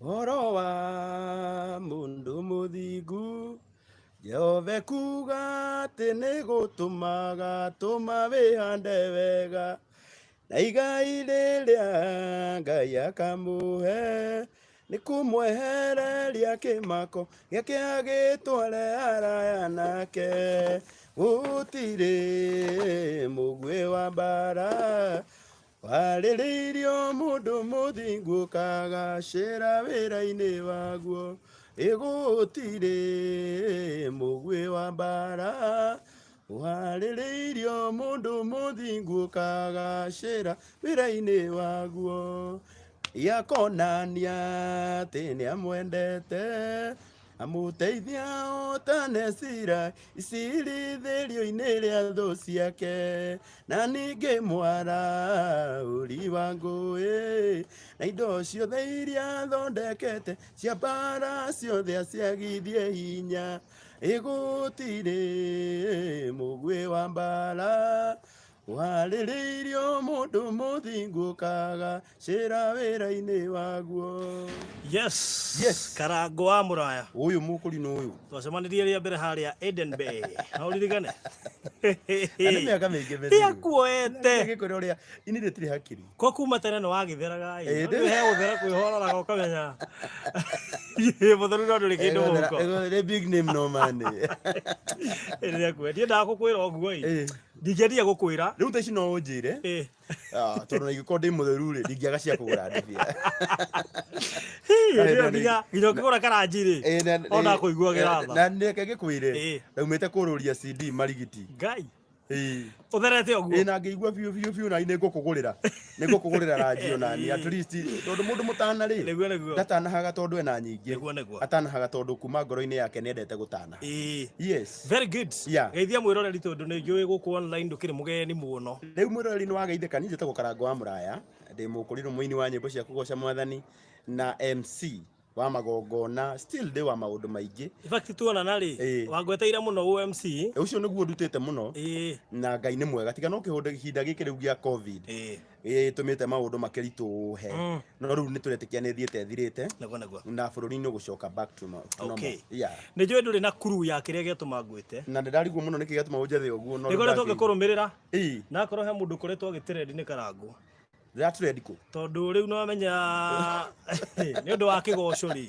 Ũhoro wa mũndũ mũthingu, Jehova ekuuga atĩ nĩ gũtũma agatũma wĩhande wega, na igai rĩrĩa Ngai akamũhe nĩ kũmwehereria kĩmako gĩake agĩtware haraya nake. Gũtirĩ mũguĩ wa mbara Warĩrĩirio mũndũ mũthingu ũkagacĩra wĩra-inĩ waguo, ĩ gũtirĩ mũguĩ wa mbara. Warĩrĩirio mũndũ mũthingu ũkagacĩra wĩra-inĩ waguo, akonania atĩ nĩamwendete amũteithia o ta Nesira icirithĩrio-inĩ rĩa thũ ciake, na ningĩ mwaraũri wa ngũĩ, na indo ciothe iria athondekete cia mbara ciothe aciagithie hinya. Ĩ gũtirĩ mũguĩ wa mbara Warĩrĩirio mũndũ mũthingu ũkagacĩra wĩra-inĩ waguo. Yes. Yes. Karango wa mũraya. Ũyũ mũkũrinũ ũyũ. Twacemanirie rĩa mbere harĩa Eden Bay. No ũririkane? Na nĩ mĩaka mĩingĩ mĩthiru. Ndiakuoete. Gĩkwĩra ũrĩa ini rĩtirĩ hakiri. Ko kuma tene nĩ wagĩtheraga ĩ. Ĩ, No he gũthera kwĩhororaga ũkamenya. Mũtheru no ndũrĩ kĩndũ mũhuko. Nĩ big name no money. Ndiakuoete. Ndiendaga gũkwĩra ũguo ĩ. Ĩ. Ndingĩendire gũkwĩra. Rĩu thaa ici no ũnjĩre. Ĩ. Ah, tondũ na ingĩkorwo ndĩ mũtheru rĩ ndingĩaga cia kũgũra ndibia. Hĩ, nginya nginya ũkĩgũra karanji rĩ. Ĩ, na- Ona kũiguagĩra tha. Na reke ngĩkwĩre Ĩ. ndaumĩte kũrũria CD marigiti. Ngai. Ĩ. Ũtherete ũguo. Ĩ na ngĩigua biũ biũ biũ na nĩ ngũkũgũrĩra. Nĩ ngũkũgũrĩra ranji ona niĩ at least tondũ mũndũ mũtana rĩ Nĩguo nĩguo. ndatanahaga tondũ ena nyingĩ. Nĩguo nĩguo. Atanahaga tondũ kuma ngoro-inĩ yake nĩendete gũtanaha. Ĩ. Yes. Very good. Yeah. Geithia mwĩroreri tondũ nĩ njũĩ gũkũ online ndũkĩrĩ mũgeni mũno. Rĩu mwĩroreri nĩ wageithĩka niĩ njĩtagwo Karango wa Mũraya ndĩ mũkũrirũ mũini wa nyĩmbo cia kũgoca mwathani na MC wa magongona still ndĩ wa maũndũ maingĩ. In fact tuonana rĩ Ĩĩ. wangweteire mũno OMC. Ũcio nĩguo ndutĩte mũno Ĩĩ. na Ngai nĩ mwega tiga no kĩhũndĩ ihinda gĩkĩ rĩu gĩa COVID Ĩĩ. gĩtũmĩte maũndũ makĩritũhe no rĩu nĩ tũretĩkia nĩ thiĩte ĩthirĩte Nĩguo nĩguo. na bũrũri nĩ ũgũcoka back to normal. Okay. Yeah. Nĩ njũĩ ndũrĩ na clue ya kĩrĩa gĩatũma ngwĩte. Na nĩ ndarigwo mũno nĩkĩ gĩatũma ũnjethe ũguo no Nĩ rĩu ngoretwo ndakĩigua. ngĩkũrũmĩrĩra Ĩĩ. na akorwo he mũndũ ũkoretwo agĩtrendi nĩ Karangũ. Ndĩratrendi kũ? Tondũ rĩu nĩwamenya nĩ ũndũ wa kĩgoco rĩ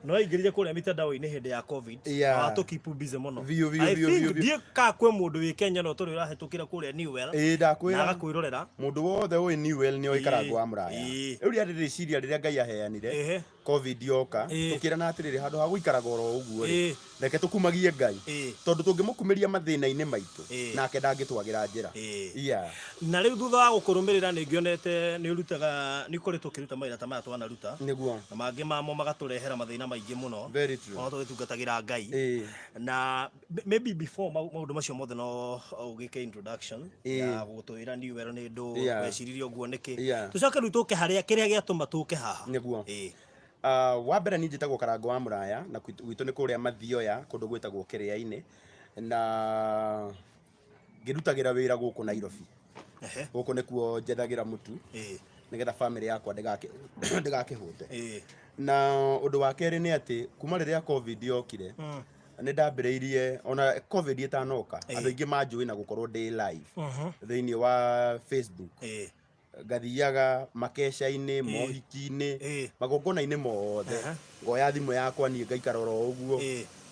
no aingĩrire kũrĩa mitandao-inĩ hĩndĩ ya COVID Yeah. na watũ keep busy mũno. Biũ, biũ, I biũ, think biũ, biũ. ndiĩ kana kwĩ mũndũ wĩ Kenya no tũrĩ ũrahĩtũkĩra kũrĩa Newell Ĩĩ na ndakwĩra agakwĩrorera. mũndũ wothe ũĩ Newell nĩ oĩ Ĩĩ, Karango wa Mũraya. ĩĩ. Rĩu rĩarĩ rĩciria rĩrĩa Ngai aheanire Ehe. COVID yoka Ĩĩ. tũkĩrana atĩrĩrĩ handũ ha gũikaraga oro ũguo rĩ Ĩĩ. reke tũkumagie Ngai Ĩĩ. tondũ tũngĩmũkumĩria mathĩna-inĩ maitũ Ĩĩ. nake ndangĩtwagĩra njĩra. Ĩĩ. Yeah. Na rĩu thutha wa gũkũrũmĩrĩra nĩ ngĩonete nĩ ũrutaga nĩ ũkoretwo ũkĩruta mawĩra ta maya twanaruta Nĩguo. na mangĩ mamo magatũrehera mathĩna maingĩ mũno Very true. ona tũgĩtungatagĩra Ngai Ĩĩ. na maybe before maũndũ macio mothe no ũgĩke introduction Ĩĩ. ya gũtwĩra Newell nĩ ndũ Yeah. weciririe ũguo nĩkĩ Yeah. tũcoke rĩu tũke harĩa kĩrĩa gĩatũma tũke haha. Nĩguo. Ĩĩ. Wa mbere niĩ njĩtagwo Karango wa Mũraya na gwitũ nĩ kũrĩa Mathioya kũndũ gwĩtagwo Kĩrĩa-inĩ na ngĩrutagĩra wĩra gũkũ Nairobi. Ehe. Gũkũ nĩkuo njethagĩra mũtu Ĩĩ. nĩgetha bamĩrĩ yakwa ndĩgakĩhũte. Ĩĩ. Na ũndũ wa kerĩ nĩ atĩ kuma rĩrĩa COVID yokire nĩ ndambĩrĩirie ona COVID ĩtanoka andũ aingĩ manjũĩ na gũkorwo ndĩ live thĩinĩ wa Facebook. Ĩĩ. Ngathiaga makeca-inĩ, mohiki-inĩ, magongona-inĩ mothe, ngoya thimũ yakwa niĩ ngaikara oro ũguo,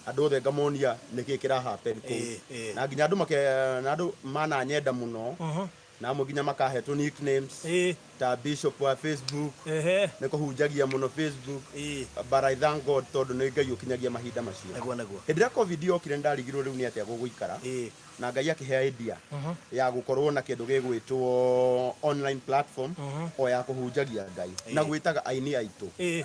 andũ othe ngamonia nĩkĩ kĩra happen kũu. Na nginya andũ make, na andũ mananyenda mũno, na amwe nginya makahe tũ nicknames ta Bishop wa Facebook, nĩ kũhunjagia mũno Facebook, but I thank God tondũ nĩ Ngai ũkinyagia mahinda macio. Nĩguo nĩguo. Hĩndĩ ĩrĩa COVID yokire nĩ ndarigirwo rĩu nĩ atĩa gũgũikara. Na Ngai akĩhe idea ya gũkorwo na kĩndũ gĩgwĩtwo online platform o ya kũhunjagia Ngai na gwĩtaga aini aitũ.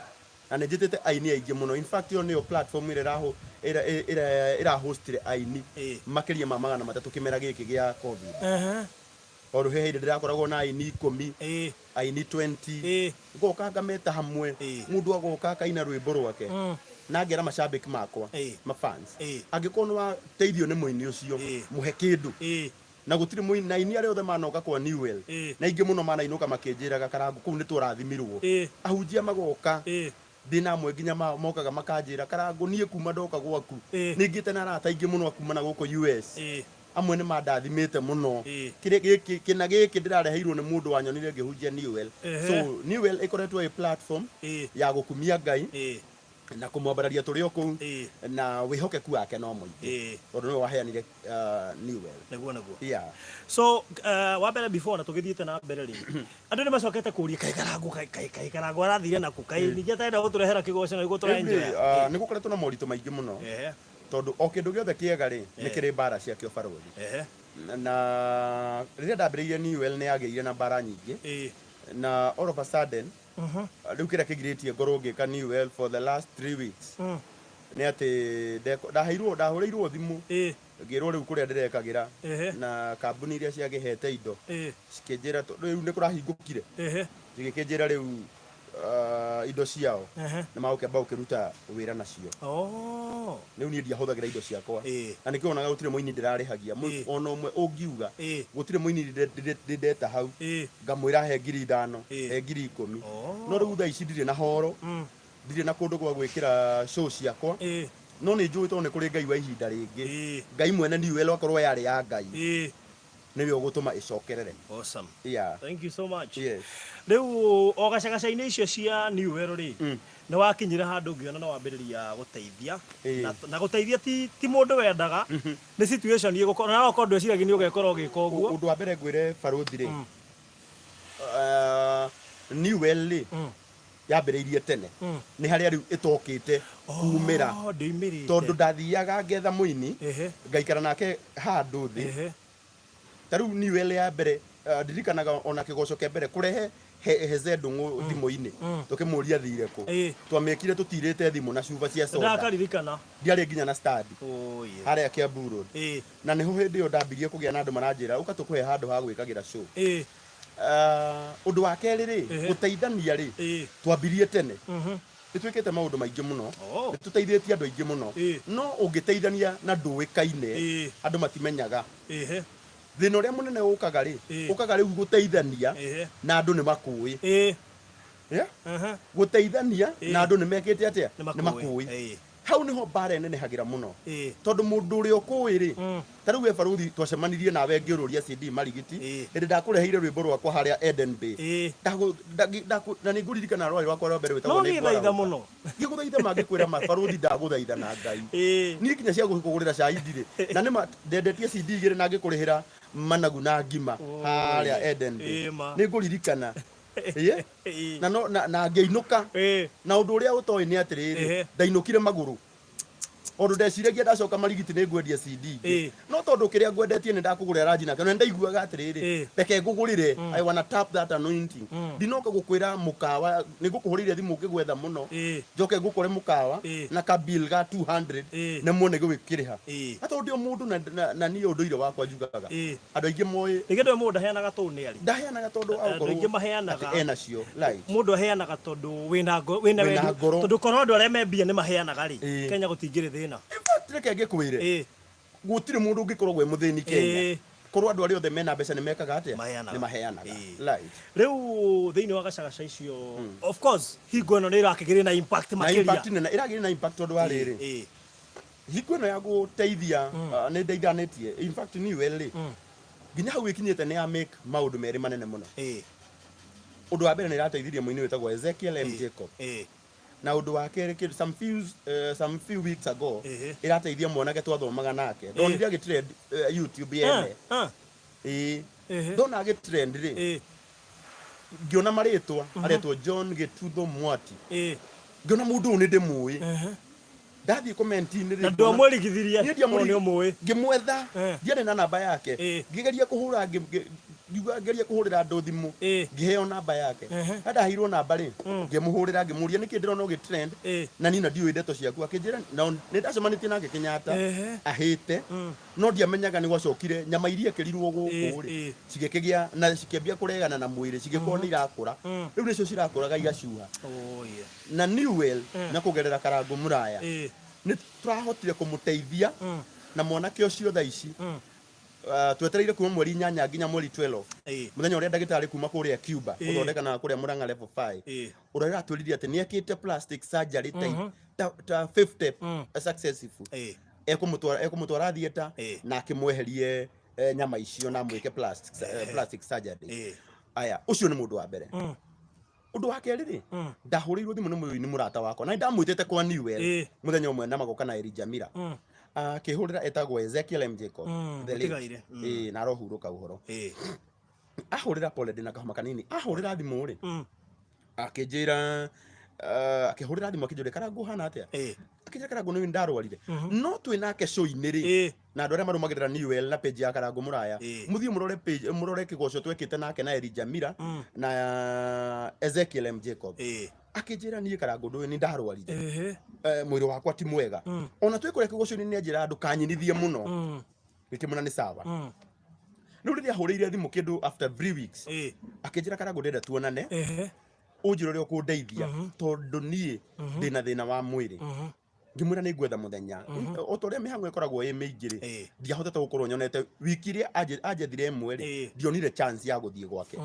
Na nĩ njĩtĩte aini aingĩ mũno. In fact ĩyo nĩyo platform ĩrĩa ĩraho ĩrĩa ĩrĩa ĩrahostire aini makĩria ma 300 kĩmera gĩkĩ gĩa COVID. Tondũ he hĩndĩ ndĩrakoragwo na aini 10, aini 20, ngoka ngameta hamwe, mũndũ agoka akaina rwĩmbo rwake na ngera macambĩki makwa, ma fans, angĩkorwo nĩ wateithio nĩ mũini ũcio, mũhe kĩndũ. Na gũtirĩ mũini, na aini arĩa othe manoka kwa Newell, na aingĩ mũno manainũka makĩnjĩraga Karangu kũu nĩ tũrathimirwo. Ahunjia magoka. Ndĩna amwe nginya mokaga makanjĩra, "Karangũ, niĩ kuma ndoka gwaku nĩ ngĩte na arata aingĩ mũno a kuma na gũkũ US. Amwe nĩ mandathimĩte mũno. Kĩrĩa gĩkĩ kĩna gĩkĩ ndĩrareheirwo nĩ mũndũ wanyonire ngĩhunjia Newell." So Newell ĩkoretwo ĩ platform ya gũkumia Ngai na kũmwambararia tũrĩ o kũu na wĩhokeku wake no mũingĩ tondũ nĩwe waheanire Newell. Nĩguo, nĩguo. So wa mbere, before na tũgĩthiĩte na mbere rĩ, andũ nĩ macokete kũria, kaĩ Karangũ, kaĩ Karangũ arathire nakũ? Kaĩ ningĩ atarenda gũtũrehera kĩgoco na nĩguo Ĩndĩ, tũraenjoya? Nĩ gũkoretwo na moritũ maingĩ mũno tondũ o kĩndũ gĩothe kĩega rĩ, nĩ kĩrĩ mbara ciakĩo, barũthi. Na rĩrĩa ndambĩrĩirie Newell nĩ yagĩire na mbara nyingĩ na all of a sudden rĩu kĩrĩa kĩgirĩtie ngorwo ngĩka Newell for the last 3 weeks nĩ atĩ ndaheirwo, ndahũrĩirwo thimũ ngĩrwo rĩu kũrĩa ndĩrekagĩra na kambuni iria ciagĩhete indo cikĩnjĩra rĩu nĩ kũrahingũkire, cigĩkĩnjĩra rĩu indo ciao nĩ magũkĩamba gũkĩruta wĩra nacio. Rĩu niĩ ndiahũthagĩra indo ciakwa na nĩkĩo wonaga gũtirĩ mũini ndĩrarĩhagia ona ũmwe ũngiuga. Gũtirĩ mũini ndĩndeta hau ngamwĩra he 5,000, he 10,000. No rĩu thaa ici ndirĩ na horo, ndirĩ na kũndũ gwa gwĩkĩra show ciakwa, no nĩ njũĩ tondũ nĩ kũrĩ Ngai wa ihinda rĩngĩ. Ngai mwene Newell akorwo yarĩ ya Ngai nĩwe ũgũtũma ĩcokerere. Awesome. Yeah. Thank you so much. Yes. Rĩu o gacagaca-inĩ icio cia Newell rĩ, nĩ wakinyire handũ ngĩona no wambĩrĩria gũteithia. Na gũteithia ti mũndũ wendaga, nĩ situation ĩgũkorwo na okorwo ndweciragia nĩ ũgekorwo ũgĩka ũguo. Ũndũ wa mbere ngwĩre, barũthi rĩ, Newell rĩ, yambĩrĩirie tene. Nĩ harĩa rĩu ĩtokĩte kumĩra. Oh, ndĩimĩrĩte. Tondũ ndathiaga ngetha mũini, ngaikara nake handũ thĩ. Ta rĩu Newell ya mbere, ndirikanaga ona kĩgoco kĩa mbere kũrehe Heze Ndũng'ũ thimũ-inĩ, tũkĩmũria thire kũ. Twamĩkire tũtirĩte thimũ na cuba cia soda. Ndakaririkana. Ndiarĩ nginya na stand harĩa Kiambu Road. Na nĩho hĩndĩ ĩyo ndambirie kũgĩa na andũ maranjĩra, "Ũka tũkũhe handũ ha gwĩkagĩra show." Ũndũ wa kerĩ rĩ, gũteithania rĩ, twambirie tene. Nĩ twĩkĩte maũndũ maingĩ mũno. Nĩ tũteithĩtie andũ aingĩ mũno. No ũngĩteithania na ndũĩkaine, andũ matimenyaga. Thĩna ũrĩa mũnene ũkaga rĩ, ũkaga rĩu gũteithania na andũ nĩ makũĩ. Yeah? Gũteithania na andũ nĩ mekĩte atĩa? Nĩ Nĩ makũĩ. makũĩ. Hau nĩho mbara ĩnenehagĩra mũno. Tondũ mũndũ ũrĩa ũkũĩ rĩ, ta rĩu we barũthi twacemanirie nawe ngĩũrũria CD Marigiti, hĩndĩ ndakũreheire rwĩmbo rwakwa harĩa Eden Bay. Na nĩ ngũririkana rwarĩ rwakwa rwa mbere rwĩtagwo No Nĩ gĩthaitha Ngwarahũka. mũno. Ngĩgũthaitha mangĩkwĩra ma, barũthi, ndagũthaitha na Ngai. Niĩ nginya cia gũkũgũrĩra cai ndirĩ. Na nĩma ndendetie CD igĩrĩ na ngĩkũrĩhĩra managu na ngima harĩa Eden Bay. Ĩĩ ma. Nĩ ngũririkana. Ĩĩ. Na no na ngĩinũka. Na ũndũ ũrĩa ũtoĩ nĩ atĩrĩrĩ, ndainũkire magũrũ. Tondũ ndeciragia ndacoka Marigiti nĩ ngwendia CD ingĩ. No tondũ kĩrĩa ngwendetie nĩ ndakũgũrĩra ranji nake na ndaiguaga atĩrĩrĩ, reke ngũgũrĩre, I wanna tap that anointing. Ndinoka gũkwĩra mũkawa, nĩ ngũkũhũrĩire thimũ ngĩgwetha mũno. Njoke ngũkore mũkawa na ka bill ga 200 nemwo nĩ gwĩkĩrĩha. Na tondũ ndĩ o mũndũ na niĩ ũndũire wakwa njugaga. Andũ aingĩ moĩ Ningĩ ndũĩ mũndũ ndaheanaga tondũ nĩ arĩ. Ndaheanaga tondũ Andũ akorwo aingĩ maheanaga. atĩ enacio, right. Mũndũ aheanaga tondũ wĩna wĩna Wĩna wendi. ngoro. Tondũ korwo andũ arĩa me mbia nĩ maheanaga rĩ, Kenya gũtingĩrĩ thĩna. In fact, reke ngĩkwĩre, gũtirĩ mũndũ ũngĩkorwo gwĩ mũthĩni Kenya. Korwo andũ arĩa othe mena mbeca nĩ mekaga atĩa? Maheanaga. Nĩ maheanaga. Right. Rĩu thĩinĩ wa gacagaca icio, of course, hingo ĩno nĩ ĩrakĩgĩrĩ na impact Na makĩria. impact nene, ĩragĩrĩ na impact tondũ wa rĩrĩ. Hingo ĩno ya gũteithia, nĩ ndeithanĩtie. In fact, Newell rĩ, nginya hau ĩkinyĩte nĩ ya make maũndũ merĩ manene mũno. Ũndũ wa mbere, nĩ ĩrateithirie mũini wĩtagwo Ezekiel M. Jacob. Na ũndũ wa kerĩ, kĩndũ some few weeks ago, ĩrateithia mwanake twathomaga nake. Ndonire agĩtrend YouTube yene. Ĩĩ. Ndona agĩtrend rĩ, ngĩona marĩtwa aretwo John Gĩtutho Mwati. Ngĩona mũndũ ũyũ nĩ ndĩmũĩ. Ndathiĩ comment-inĩ rĩ, Na ndwamwĩrigithirie Niĩ tondũ nĩ ũmũĩ. Ngĩmwetha, ndiarĩ na namba yake. Ngĩgeria kũhũra, ngiuga ngerie kũhũrĩra andũ thimũ, ngĩheo namba yake. Na ndaheirwo namba rĩ, ngĩmũhũrĩra, ngĩmũria nĩkĩ ndĩrona ũgĩtrend na niĩ na ndiũĩ ndeto ciaku. Akĩnjĩra na nĩ ndacemanĩtie nake Kenyatta ahĩte, no ndiamenyaga nĩ gwacokire nyama iria ekĩrirwo gũkũ rĩ, cigĩkĩgĩa na cikĩambia kũregana na mwĩrĩ, cigĩkorwo nĩ irakũra. Rĩu nĩcio cirakũraga igacuha. Oh, yeah. Na Newell na kũgerera Karangũ Mũraya nĩ tũrahotire kũmũteithia na mwanake ũcio thaa ici. Twetereire kuma mweri 8 nginya mweri 12, mũthenya ũrĩa ndagĩtarĩ kuma kũrĩa Cuba gũthondeka na kũrĩa Murang'a level 5, ũrĩa ũratwĩrire atĩ nĩ ekĩte plastic surgery ta 50 successful, ekũmũtwara theatre na akĩmweherie nyama icio na amwĩke plastic surgery. Aya, ũcio nĩ mũndũ wa mbere. Ũndũ wa kerĩ rĩ, ndahũrĩirwo thimũ nĩ mũini mũrata wakwa na nĩndamwĩtĩte kwa Newell mũthenya ũmwe na magoka na Elijah Mira. Akĩhũrĩra, etagwo Ezekiel M Jacob, the late. Mũtigaire. Ĩĩ, na arohurũka ũhoro. Ahũrĩra, pole, ndĩna kahoma kanini, ahũrĩra thimũ rĩ, akĩnjĩra, akĩhũrĩra thimũ akĩnjũria, "Karangũ, hana atĩa?" Akĩnjĩra, "Karangũ, nĩ ndarwarire." No twĩ nake show-inĩ rĩ, na andũ arĩa marũmagĩrĩra Newell na page ya Karangũ Mũraya, mũthiĩ mũrore page, mũrore kĩgoco twekĩte nake na Elijah Mira na Ezekiel M Jacob. Akĩnjĩra, "Niĩ Karangũ, ndũĩ nĩ ndarwarire, mwĩrĩ wakwa ti mwega." Ona twĩ kũrĩa kĩgoco-inĩ nĩ anjĩra ndũkanyinithie mũno. Ngĩkĩmwĩra nĩ sawa. Rĩu rĩrĩa ahũrĩire thimũ kĩndũ after 3 weeks, akĩnjĩra, "Karangũ, ndĩrenda tuonane, ũnjĩre ũrĩa ũkũndeithia, tondũ niĩ ndĩna thĩna wa mwĩrĩ." Ngĩmwĩra nĩ ngwetha mũthenya. O ta ũrĩa mĩhang'o ĩkoragwo ĩ mĩingĩ rĩ, ndiahotete gũkorwo nyonete wiki ĩrĩa anjethire ĩmwe rĩ, ndionire chance ya gũthiĩ gwake.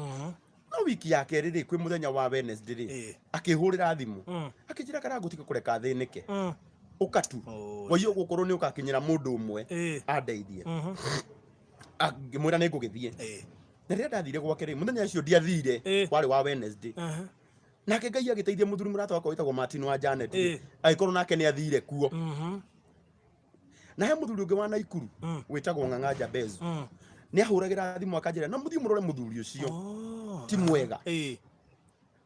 No wiki ya kerĩ rĩ, kwĩ mũthenya wa Wednesday rĩ, akĩhũrĩra thimũ, akĩnjĩra, "Karangũ, tiga kũreka thĩnĩke, ũka tu." Waiyo gũkorwo nĩ ũgakinyĩra mũndũ ũmwe andeithie. Ngĩmwĩra nĩ ngũgĩthiĩ. Na rĩrĩa ndathire gwake rĩ, mũthenya ũcio ndiathire, warĩ wa Wednesday. Nake Ngai agĩteithia mũthuri mũrata wakwa wĩtagwo Martin wa Janet rĩ, agĩkorwo nake nĩ athire kuo. Na he mũthuri ũngĩ wa Naikuru wĩtagwo Ng'ang'a Jabezu, nĩ ahũragĩra thimũ akanjĩra na mũthiĩ mũrore mũthuri ũcio, ti mwega,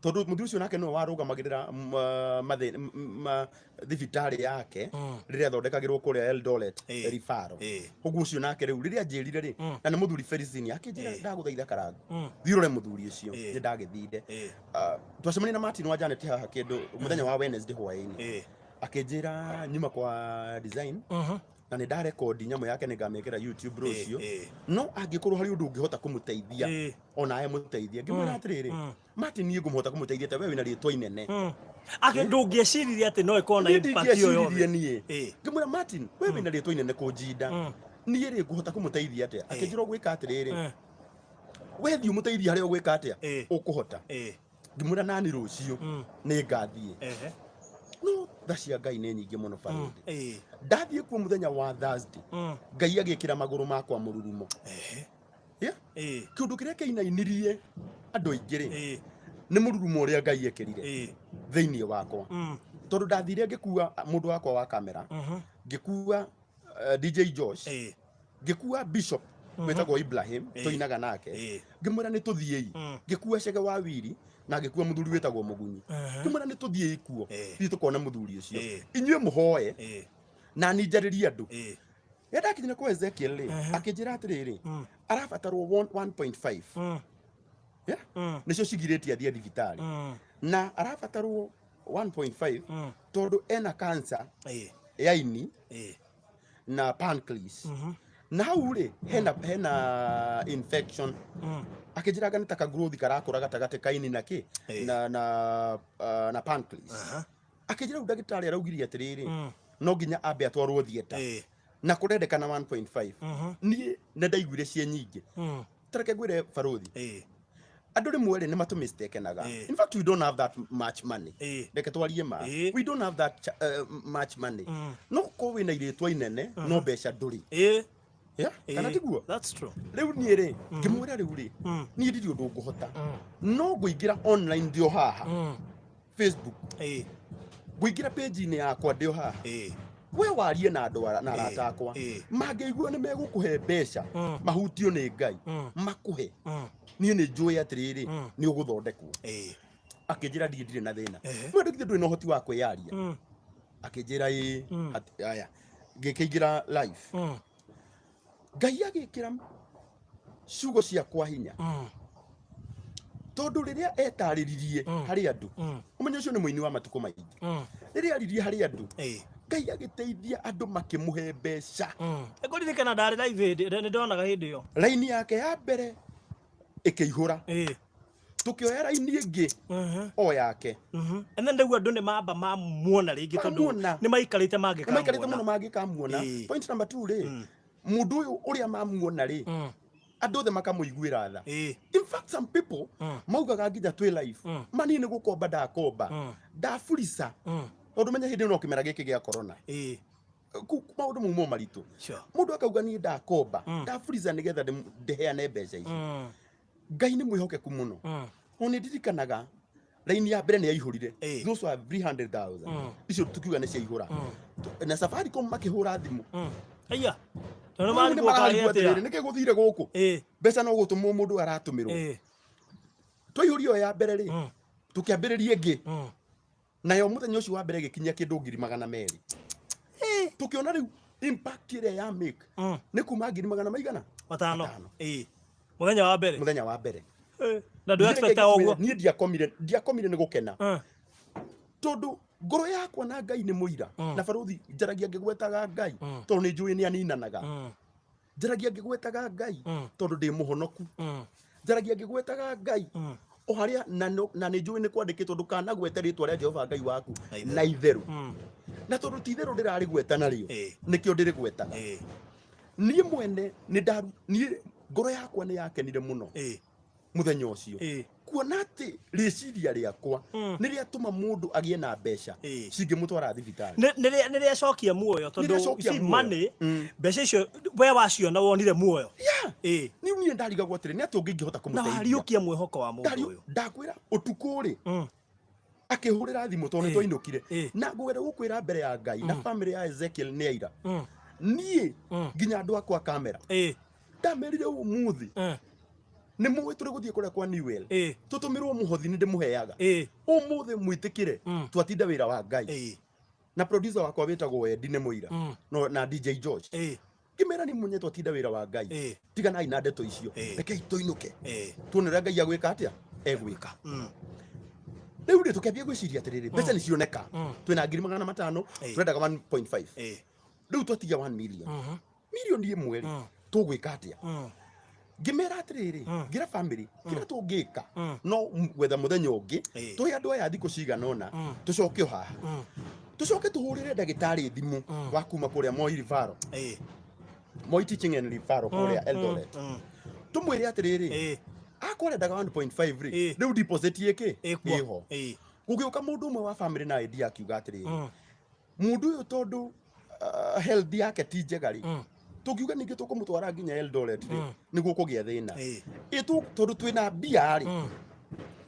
tondũ mũthuri ũcio nake nĩwe warũgamagĩrĩra thibitarĩ yake rĩrĩa athondekagĩrwo kũrĩa Eldoret referral. Ũguo ũcio nake rĩu rĩrĩa anjĩrire rĩ, na nĩ mũthuri Felicini, akĩnjĩra, "Ndagũthaitha Karangũ, thiĩ ũrore mũthuri ũcio." Nĩ ndagĩthire. Twacemania na Martin wa Janet haha kĩndũ mũthenya wa Wednesday hwaĩ-inĩ. Akĩnjĩra nyuma kwa design na nĩ ndarekondi nyamũ yake, nĩ ngamĩkĩra YouTube rũciũ, no angĩkorwo harĩ ũndũ ũngĩhota kũmũteithia, onawe mũteithie. Ngĩmwĩra atĩrĩrĩ, Martin, niĩ ngũmũhota kũmũteithia ta we wĩna rĩtwa inene? Ake ndũngĩeciririe atĩ no ĩkorwo na Niĩ impact ĩyo yothe. ndingĩeciririe niĩ. Ngĩmwĩra, "Martin, we wĩna rĩtwa inene kũnjinda, niĩ rĩ, ngũhota kũmũteithia atĩa?" Akĩnjĩra, "Ũgwĩka atĩrĩrĩ, we thiĩ ũmũteithie harĩa ũgwĩka atĩa, ũkũhota." Ngĩmwĩra nani rũciũ nĩ ngathiĩ. No tha cia Ngai nĩ nyingĩ mũno, barũthi. Ndathiĩ kuo mũthenya wa Thursday, Ngai agĩkĩra magũrũ makwa mũrurumo. Yeah? Kĩũndũ kĩrĩa kĩinainirie andũ aingĩ rĩ, nĩ mũrurumo ũrĩa Ngai ekĩrire thĩinĩ wakwa, tondũ ndathire ngĩkua mũndũ wakwa wa kamera, ngĩkua DJ Josh, ngĩkua Bishop wĩtagwo Ibrahim, tũinaga nake. Ngĩmwĩra nĩ tũthiĩi. Ngĩkua Cege wa Wiri na ngĩkua mũthuri wĩtagwo Mũgunyi. Ngĩmwĩra nĩ tũthiĩi kuo, thiĩ tũkone mũthuri ũcio, inyuĩ mũhoe na ni njarĩrie andũ. Rĩrĩa ndakinyire kwa Ezekiel rĩ, akĩnjĩra atĩrĩrĩ, arabatarwo 1.5, yeah? Nĩcio cigirĩtie athiĩ thibitarĩ, na arabatarwo 1.5 tondũ ena cancer ya ini na pancreas, na hau rĩ hena infection. Akĩnjĩra anga nĩ ta kagrowth karakũra gatagatĩ ka ini na kĩ na pancreas. Akĩnjĩra rĩu ndagĩtarĩ araugirie atĩrĩrĩ, no nginya ambe atwarwo theatre na kũrendekana 1.5. Niĩ nĩ ndaiguire ciĩ nyingĩ. Tareke ngwĩre, barũthi, andũ rĩmwe rĩ nĩ matũmistakenaga. In fact, we don't have that much money. Reke twarie ma. We don't have that much money. No korwo wĩna irĩtwa inene no mbeca ndũrĩ. Yeah? Kana tiguo? That's true. Rĩu niĩ rĩ, ngĩmwĩra rĩu rĩ, niĩ ndirĩ ũndũ ngũhota, no ngũingĩra online ndĩ o haha Facebook, ngũingĩra page-inĩ yakwa ndĩ o haha, we warie na andũ na arata akwa, mangĩigua nĩ megũkũhe mbeca, mahutio nĩ Ngai, makũhe. Niĩ nĩ njũĩ atĩrĩrĩ, nĩ ũgũthondekwo. Akĩnjĩra, "Ndirĩ na thĩna." Mwendũ githĩ ndũrĩ na ũhoti wa kwĩyaria? Akĩnjĩra ĩĩ. Aya, ngĩkĩingĩra live. Ngai agĩkĩra ciugo ciakwa hinya, tondũ rĩrĩa etarĩririe harĩ andũ, ũmenye ũcio nĩ mũini wa matukũ maingĩ, rĩrĩa aririe harĩ andũ, Ngai agĩteithia andũ makĩmũhe mbeca. Ngũririkana ndarĩ live hĩndĩ nĩ ndonaga hĩndĩ ĩyo. Raini yake ya mbere ĩkĩihũra. Tũkĩoya raini ĩngĩ o yake. And then rĩu andũ nĩ mamba mamuona rĩngĩ tondũ Mamuona. nĩ maikarĩte nĩ maikarĩte mũno mangĩkamuona. Mangĩkamuona. Point number 2 rĩ, Mũndũ ũyũ ũrĩa mamuona rĩ, andũ othe makamũiguĩra tha. In fact, some people maugaga nginya twĩ live, mani nĩ gũkomba ndakomba, ndaburica, tondũ menya hĩndĩ ĩyo no kĩmera gĩkĩ gĩa corona. Maũndũ mau mo maritũ. Mũndũ akauga niĩ ndakomba, ndaburica nĩgetha ndĩheane mbeca ici. Ngai nĩ mwĩhokeku mũno. O nĩ ndirikanaga raini ya mbere nĩ yaihũrire. Those were 300,000. Icio tukiuga nĩ ciaihũra. Na Safaricom makĩhũra thimũ. Aya. Tondũ Rĩu nĩ marigwo karĩ mararigwo atĩa. atĩrĩrĩ, nĩkĩ gũthire gũkũ? Mbeca no gũtũmwo mũndũ aratũmĩrwo. Twaihũria ĩyo ya mbere rĩ, tũkĩambĩrĩria ĩngĩ. Nayo mũthenya ũcio wa mbere ĩgĩkinyia kĩndũ 200,000. Tũkĩona rĩu impact ĩrĩa ya make nĩ kuma ngiri magana maigana? 5. 5. Mũthenya wa mbere. Mũthenya wa mbere. Na ndũ expect ũguo. Niĩ ndiakomire nĩ gũkena. Tondũ ngoro yakwa na Ngai nĩ mũira. Na barothi njaragia ngĩgwetaga Ngai. Tondũ nĩ njũĩ nĩ aninanaga. Njaragia ngĩgwetaga Ngai. Tondũ ndĩ mũhonoku. Njaragia ngĩgwetaga Ngai. O harĩa na na nĩ njũĩ nĩ kwandĩkĩtwo ndũkanagwete rĩtwa rĩa Jehova Ngai waku Na na itherũ. Na tondũ ti itherũ ndĩrarĩgweta narĩo, nĩkĩo ndĩrĩgwetaga. Niĩ mwene nĩ ndaru, niĩ ngoro yakwa nĩ yakenire mũno mũthenya ũcio. Kuona atĩ rĩciria rĩakwa nĩ rĩatũma mũndũ agĩe na mbeca cingĩmũtwara thibitarĩ. Nĩ rĩacokia muoyo, tondũ Nĩ rĩacokia you see, muoyo. money, mbeca icio we waciona wonire muoyo. Niĩ niĩ ndarigagwo atĩrĩ, nĩ atĩa ũngĩ ingĩhota Na kũmũteithia? wariũkia mwĩhoko wa mũndũ ũyũ. Ndakwĩra ũtukũ rĩ, akĩhũrĩra thimũ tondũ nĩ twainũkire. Na ngũgera gũkwĩra mbere ya Ngai na family ya Ezekiel nĩ aira. Niĩ nginya andũ akwa kamera. Ndamerire ũmũthĩ. Nĩ mũĩ tũrĩ gũthiĩ kũrĩa kwa Newell. Tũtũmĩrwo mũhothi nĩ ndĩmũheaga. Ũmũthĩ mwĩtĩkĩre twatinda wĩra wa Ngai. Na producer wakwa wĩtagwo Eddie nĩ mũira. No, na DJ George. Ngĩmera nĩ munye twatinda wĩra wa Ngai. Tiganai na ndeto icio. Rekei tũinũke. Tuone ũrĩa Ngai agwĩka atĩa? Egwĩka. Rĩu rĩ tũkĩambia gwĩciria atĩrĩrĩ, mbeca nĩ cioneka. Twĩna 500,000, tũrendaga 1.5. Rĩu twatigia 1 million. Milioni ĩmwe rĩ, tũgwĩka atĩa? Ngĩmera atĩrĩrĩ, ngĩra family, kĩrĩa tũngĩka no gwetha mũthenya ũngĩ, tũhe andũ aya thikũ cigana ũna, tũcoke o haha. Tũcoke tũhũrĩre ndagĩtarĩ thimũ wa kuma kũrĩa Moi Referral. Moi Teaching and Referral kũrĩa Eldoret. Tũmwĩre atĩrĩrĩ, akorwo arendaga 1.5 rĩ, rĩu deposit ĩkĩ? Ĩkuo. Ĩho. Gũgĩũka mũndũ ũmwe wa family na idea akiuga atĩrĩrĩ, mũndũ ũyũ tondũ health yake ti njega rĩ, tũngiuga ningĩ tũkũmũtwara nginya Eldoret rĩ, nĩguo kũgĩa thĩna. Ĩ tondũ twĩna mbia rĩ,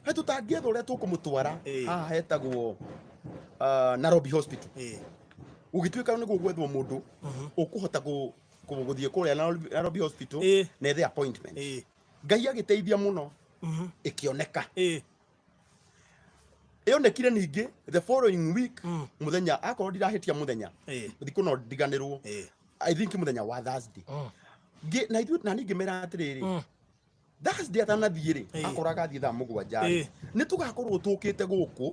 he tũtangĩetha ũrĩa tũkũmũtwara haha hetagwo Nairobi Hospital. Gũgĩtuĩka nĩguo gwethwo mũndũ ũkũhota gũthiĩ kũrĩa Nairobi Hospital na ethe appointment. Ngai agĩteithia mũno, ĩkĩoneka. Ĩonekire ningĩ the following week, mũthenya akorwo ndirahĩtia mũthenya, thikũ no ndiganĩrwo. I think mũthenya wa Thursday. Na ithuĩ na niĩ ngĩmera atĩrĩrĩ, Thursday atanathiĩ rĩ, akorwo agathiĩ thaa 7 rĩ, nĩ tũgakorwo tũkĩte gũkũ,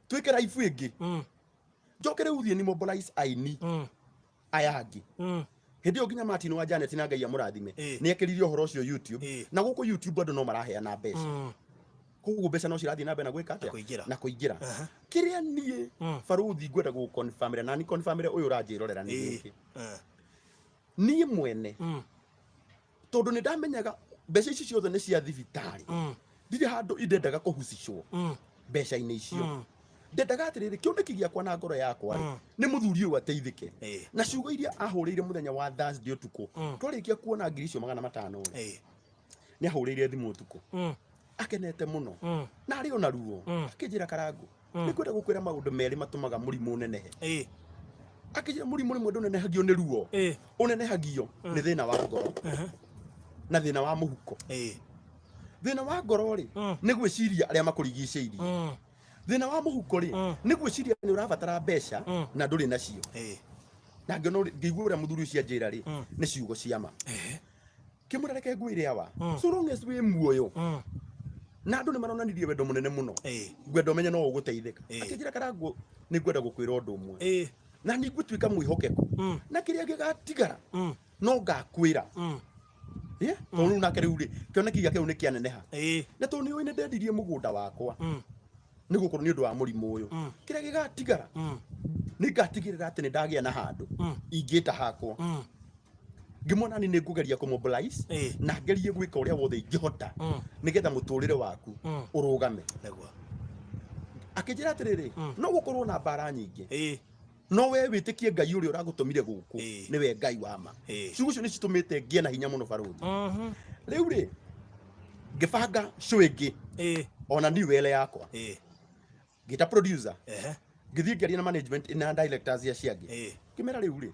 twĩke live ĩngĩ. Njoke rĩu thiĩ ni mobilize aini aya angĩ. Hĩndĩ ĩyo nginya Martin wa Janet na Ngai amũrathime, nĩ ekĩrire ũhoro ũcio YouTube. Na gũkũ YouTube andũ no maraheana mbeca. Koguo mbeca no cirathiĩ na mbere na gwĩka atĩa? Na kũingĩra. Na kũingĩra. Kĩrĩa niĩ barũthi ngwenda gũconfirmĩra, na ni confirmĩre ũyũ ũranjĩrorera nĩ gĩkĩ. Niĩ mwene, tondũ nĩ ndamenyaga mbeca ici ciothe nĩ cia thibitarĩ. Ndirĩ handũ indendaga kũhucicwo mbeca-inĩ icio. Ndendaga atĩrĩrĩ, kĩoneki gĩakwa na ngoro yakwa rĩ, nĩ mũthuri ũyũ ateithĩke. Na ciugo iria ahũrĩire mũthenya wa Thursday ũtukũ, twarĩkia kuona ngiri icio 500 rĩ, nĩ ahũrĩire thimũ ũtukũ. Akenete mũno. Na arĩ ona ruo. Akĩnjĩra Karangũ, nĩ ngwenda gũkwĩra maũndũ merĩ matũmaga mũrimũ ũnenehe. Akĩnjĩra mũrimũ rĩmwe ndũnenehagio nĩ ruo. Ũnenehagio nĩ thĩna wa ngoro. Na thĩna wa mũhuko. Thĩna wa ngoro rĩ, nĩ gwĩciria arĩa makũrigicĩirie. Thĩna wa mũhuko rĩ, nĩ gwĩciria nĩ ũrabatara mbeca na ndũrĩ nacio. Na ngĩona ngĩigua ũrĩa mũthuri ũcio anjĩra rĩ, nĩ ciugo cia ma. Kĩmwĩra reke ngwĩre awa, so long as wĩ muoyo, na andũ nĩ maronanirie wendo mũnene mũno, ngwenda ũmenye no ũgũteithĩka. Akĩnjĩra Karangũ, nĩ ngwenda gũkwĩra ũndũ ũmwe. Na nĩ ngũtuĩka mwĩhokeku. Na kĩrĩa gĩgatigara, no ngakwĩra. Tondũ rĩu nake rĩu rĩ, kĩoneki gĩake rĩu nĩ kĩaneneha. Na tondũ nĩ ũĩ nĩ ndendirie mũgũnda wakwa. Nĩ gũkorwo nĩ ũndũ wa mũrimũ ũyũ. Kĩrĩa gĩgatigara, nĩ ngatigĩrĩra atĩ nĩ ndagĩa na handũ ingĩta hakwa. Ngĩmwona nĩ ngũgeria kũ mobilize na ngerie gwĩka ũrĩa wothe ingĩhota nĩgetha mũtũrĩre waku ũrũgame. Akĩnjĩra atĩrĩrĩ, no gũkorwo na mbara nyingĩ, no we wĩtĩkie Ngai ũrĩa ũragũtũmire gũkũ nĩwe Ngai wa ma. Ciugo icio nĩ citũmĩte ngĩe na hinya mũno, barũthi. Rĩu rĩ, ngĩbanga show ĩngĩ ona new wele yakwa, ngĩta producer, ngĩthiĩ ngĩaria na management na directors acio angĩ, ngĩmera rĩu rĩ,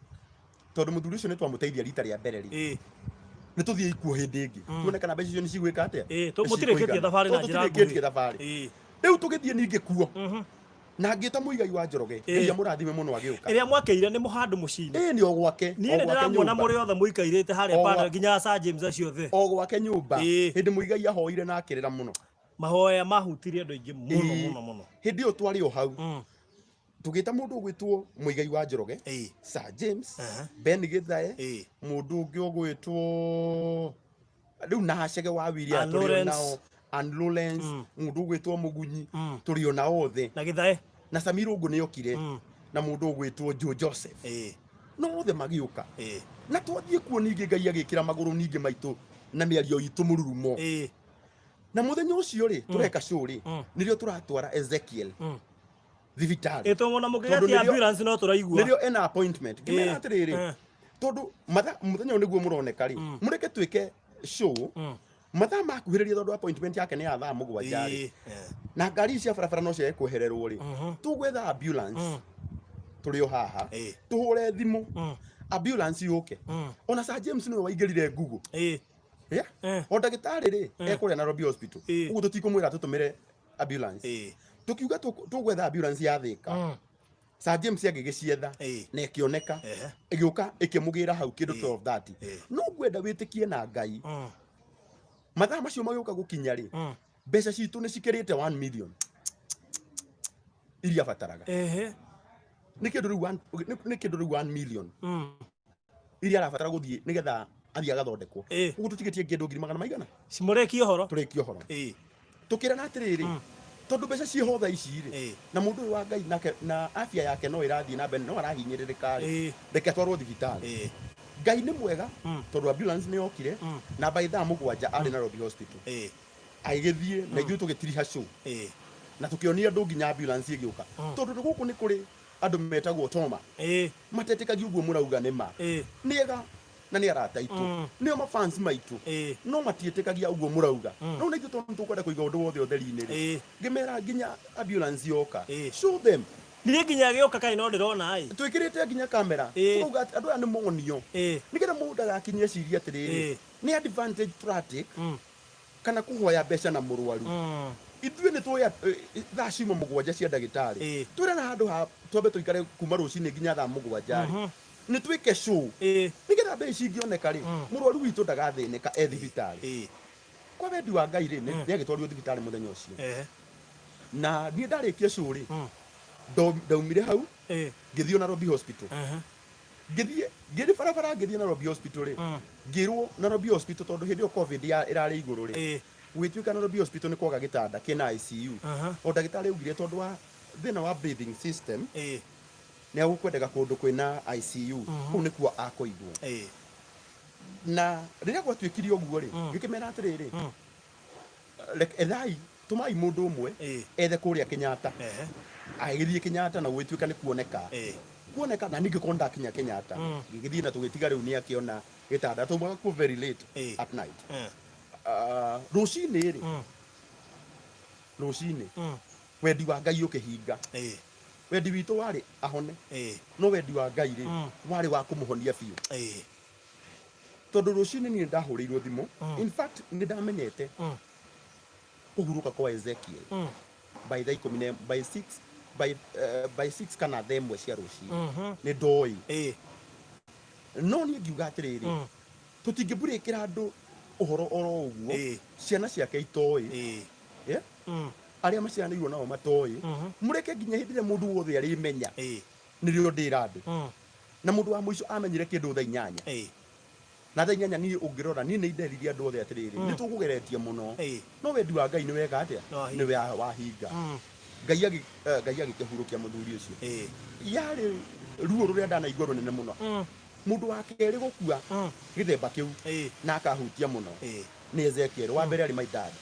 tondũ mũthuri ũcio nĩ twamũteithia rita rĩa mbere rĩ, nĩ tũthiĩ ikuo hĩndĩ ĩngĩ, tuone kana mbeca icio nĩ cigwĩka atĩa. Nĩ mũtirĩkĩtie cikũigana. Thabarĩ na Tondũ njĩra tũtirĩkĩtie nguhĩ. Thabarĩ. Rĩu tũgĩthiĩ ningĩ kuo na ngĩta Mũigai wa Njoroge. Ngai amũrathime mũno, agĩũka. Ĩrĩa mwakĩire nĩ mũhandũ mũciĩ-inĩ? Ĩĩ, nĩ o gwake. Niĩ O nĩ gwake ndĩramuona nyũmba. mũrĩ othe mũikarĩte harĩa panel, nginya Sir James acio othe. O gwake nyũmba. Hĩndĩ Mũigai ahoire na akĩrĩra mũno. Mahoya mahutirie andũ aingĩ mũno, mũno mũno. Hĩndĩ ĩyo twarĩ o hau, tũgĩta mũndũ ũgwĩtwo Mũigai wa Njoroge, Sir James, Ben Gĩthae, mũndũ ũngĩ ũgwĩtwo rĩu na Hacege wa Wiria. Ann tũrĩ o Lawrence. Nao Ann Lawrence, mũndũ ũgwĩtwo Mũgunyi, tũrĩ o nao othe. Na Gĩthae. Na Samir Ũngũ nĩ okire, na mũndũ ũgwĩtwo Joe Joseph. No othe magĩũka. Na twathiĩ kuo ningĩ, Ngai agĩkĩra magũrũ ningĩ maitũ na mĩario itũ mũrurumo. Na mũthenya ũcio rĩ tũreka show rĩ, nĩrĩo tũratwara Ezekiel thibitarĩ. Ĩtũmona Tondũ mũkĩgetia ambulance no tũraigua. Nĩrĩo ena appointment. Ngĩmera atĩrĩrĩ, tondũ mathaa mũthenya ũyũ nĩguo mũroneka rĩ, mũreke twĩke show mathaa makuhĩrĩria, tondũ appointment yake nĩ ya thaa 7 rĩ, na ngari ici cia barabara no ciage kwehererwo rĩ, tũgwetha ambulance tũrĩ o haha, tũhũre thimũ ambulance yũke. Ona Sir James nĩwe waingĩrire Google. Yeah? O ndagĩtarĩ rĩ, ekũrĩa Nairobi Hospital. Ũguo tũtikũmwĩra tũtũmĩre ambulance. Tũkiuga tũgwetha ambulance ya Thĩka. Sir James agĩgĩcietha na ĩkĩoneka, ĩgĩũka ĩkĩmũgĩra hau kĩndũ 12:30. No ngwenda wĩtĩkie na Ngai, mathaa macio magĩũka gũkinya rĩ, mbeca citũ nĩ cikĩrĩte 1 million iria bataraga. Nĩ kĩndũ rĩu nĩ kĩndũ rĩu 1 million iria arabatara gũthiĩ nĩgetha athiĩ agathondekwo. Ũguo tũtigĩtie kĩndũ ngiri magana maigana. Cimũrĩkie ũhoro. Tũrĩkie ũhoro. Tũkĩrana atĩrĩrĩ, tondũ mbeca ciĩho thaa ici rĩ, na mũndũ ũyũ wa Ngai nake na afya yake no ĩrathiĩ na mbere, no arahinyĩrĩrĩka rĩ, reke atwarwo thibitarĩ. Ngai nĩ mwega, tondũ ambulance nĩ yokire, na by thaa 7 arĩ Nairobi Hospital. Agĩgĩthiĩ na ithuĩ tũgĩtiriha show na tũkĩonia andũ nginya ambulance ĩgĩũka, tondũ gũkũ nĩ kũrĩ andũ metagwo Toma, matetĩkagia ũguo mũrauga nĩ ma. Nĩ ega na nĩ arata aitũ, nĩo mafans maitũ, no matiĩtĩkagia ũguo mũrauga. Rĩu na ithuĩ tondũ nĩtũkwenda kũiga ũndũ wothe ũtheri-inĩ rĩ, ngĩmera nginya ambulance yoka, show them. Niĩ nginya ĩgĩũka kaĩ no ndĩrona ĩ. Twĩkĩrĩte nginya kamera. Tũkauga atĩ andũ aya nĩ monio, nĩgetha mũndũ ndagakinyie ecirie atĩrĩrĩ, nĩ advantage tũratake kana kũhoya mbeca na mũrwaru. Ithuĩ nĩ tũĩ thaa ciuma 7 cia ndagĩtarĩ, twĩrana handũ ha twambe tũikare kuma rũcinĩ nginya thaa 7 rĩ, nĩ twĩke show, nĩgetha mbeca cingĩoneka rĩ, mũrwaru witũ ndagathĩnĩka e thibitarĩ. Kwa wendi wa Ngai rĩ, nĩ agĩtwarirwo thibitarĩ mũthenya ũcio. Na niĩ ndarĩkia show rĩ, ndaumire hau, ngĩthiĩ Nairobi Hospital. Ngĩthiĩ ngĩrĩ barabara ngĩthiĩ Nairobi Hospital rĩ, ngĩrwo Nairobi Hospital, tondũ hĩndĩ ĩyo COVID ĩrarĩ igũrũ rĩ, gũgĩtuĩka Nairobi Hospital nĩ kwaga gĩtanda kĩna ICU. O ndagĩtarĩ augire tondũ wa thĩna wa breathing system, nĩ agũkwendeka kũndũ kwĩna ICU, kũu nĩkuo akũigwo. Na rĩrĩa gwatuĩkire ũguo rĩ, ngĩkĩmera atĩrĩrĩ, ethai, tũmai mũndũ ũmwe ethe kũrĩa Kenyatta. Agĩgĩthiĩ Kenyatta na gũgĩtuĩka nĩ kuoneka kuoneka, na niĩ ngĩkorwo ndakinya Kenyatta, ngĩgĩthiĩ na tũgĩtiga rĩu nĩ akĩona gĩtanda. Taumaga kuo very late at night. Ah, rũcinĩ rĩ, rũcinĩ wendi wa Ngai ũkĩhinga. Wendi witũ warĩ ahone, no wendi wa Ngai rĩ, warĩ wa kũmũhonia biũ, tondũ rũcinĩ niĩ ndahũrĩirwo thimũ. In fact, nĩ ndamenyete kũhurũka kwa Ezekiel by thaa ikũmi na by 6 by 6 kana thaa 1 cia rũcinĩ. Nĩ ndoĩ, no niĩ ngiuga atĩrĩrĩ, tũtingĩmburĩkĩra andũ ũhoro oro ũguo, ciana ciake itoĩ, yeah? Arĩa maciaranĩirwo nao matoĩ. Mũreke nginya hĩndĩ ĩrĩa mũndũ wothe arĩmenya, nĩrĩo ndĩra andũ. Na mũndũ wa mũico amenyire kĩndũ thaa 8. Na thaa 8 niĩ ũngĩrora, niĩ nĩ nderirie andũ othe atĩrĩrĩ, nĩ tũkũgeretie mũno, no wendi wa Ngai nĩ weka atĩa? Nĩ wahinga. Nĩ wahinga. Ngai agĩkĩhurũkia mũthuri ũcio. Yarĩ ruo rũrĩa ndanaigua rũnene mũno. Mũndũ wa kerĩ gũkua gĩthemba kĩu na akahutia mũno nĩ Ezekiel. Wa mbere arĩ my dad,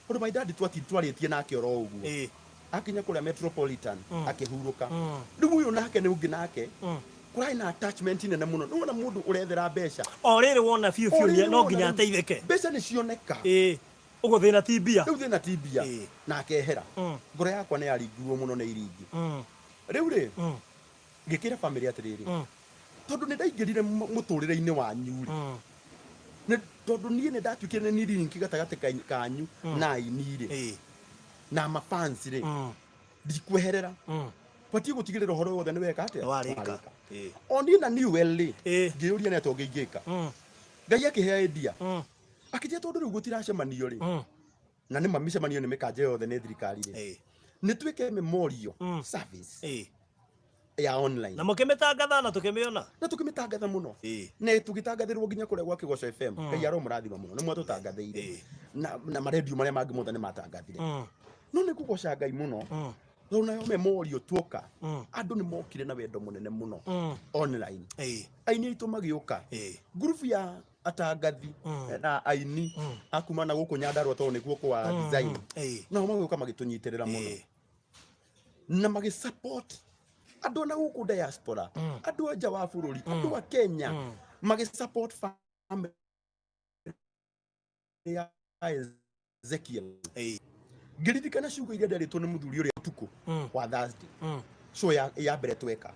tondũ my dad twarĩtie nake oro ũguo, akinya kũrĩa Metropolitan akĩhurũka. Rĩu ũyũ nake nĩ ũngĩ nake kũrarĩ na attachment nene mũno. Nĩ wona mũndũ ũrethera mbeca. O rĩrĩ wona biũ O biũ rĩrĩ no wona nginya rĩu ateithĩke. Mbeca nĩ cioneka. Ĩĩ, ũguo thĩna ti mbia. Rĩu thĩna ti mbia. Na akehera. Ngoro yakwa nĩ yaringirwo mũno nĩ iringi. Rĩu rĩ, ngĩkĩra family atĩrĩrĩ, tondũ nĩ ndaingĩrire mũtũrĩre-inĩ wanyu rĩ, nĩ tondũ niĩ nĩ ndatuĩkire nĩ niĩ link gatagatĩ kanyu na aini rĩ, na mafans rĩ, ndikweherera. Batiĩ gũtigĩrĩra ũhoro wothe nĩ weka atĩa? Nĩwarĩka. Warĩka. O niĩ na Newell rĩ, ngĩyũria nĩ atĩa ũngĩ ingĩka. Ngai akĩhe idea, akĩnjĩra tondũ rĩu gũtiracemanio rĩ, na nĩ ma mĩcemanio nĩ mĩkanje yothe nĩ thirikari rĩ, nĩ twĩke memorial service ya online. Na mũkĩmĩtangatha na tũkĩmĩona. Na tũkĩmĩtangatha mũno. Na tũgĩtangathĩrwo nginya kũrĩa gwa Kĩgoco FM. Ngai aromũrathima mũno, nĩ mwatũtangathĩire. Na marendio marĩa mangĩ mothe nĩ matangathire. No nĩ ngũgoca Ngai mũno, tondũ nayo memorial tuoka, andũ nĩ mokire na wendo mũnene mũno online. Aini aitũ magĩũka, ngurubu ya atangathi na aini a kuma na gũkũ Nyandarua, tondũ nĩkuo kwa design, nao magĩũka magĩtũnyitĩrĩra mũno na magĩ support andũ na gũkũ diaspora, andũ a nja wa bũrũri, andũ a Kenya magĩ support family ya Ezekiel. Ngĩririkana ciugo iria nderĩtwo nĩ mũthuri ũrĩa ũtukũ wa Thursday, show ya mbere tweka,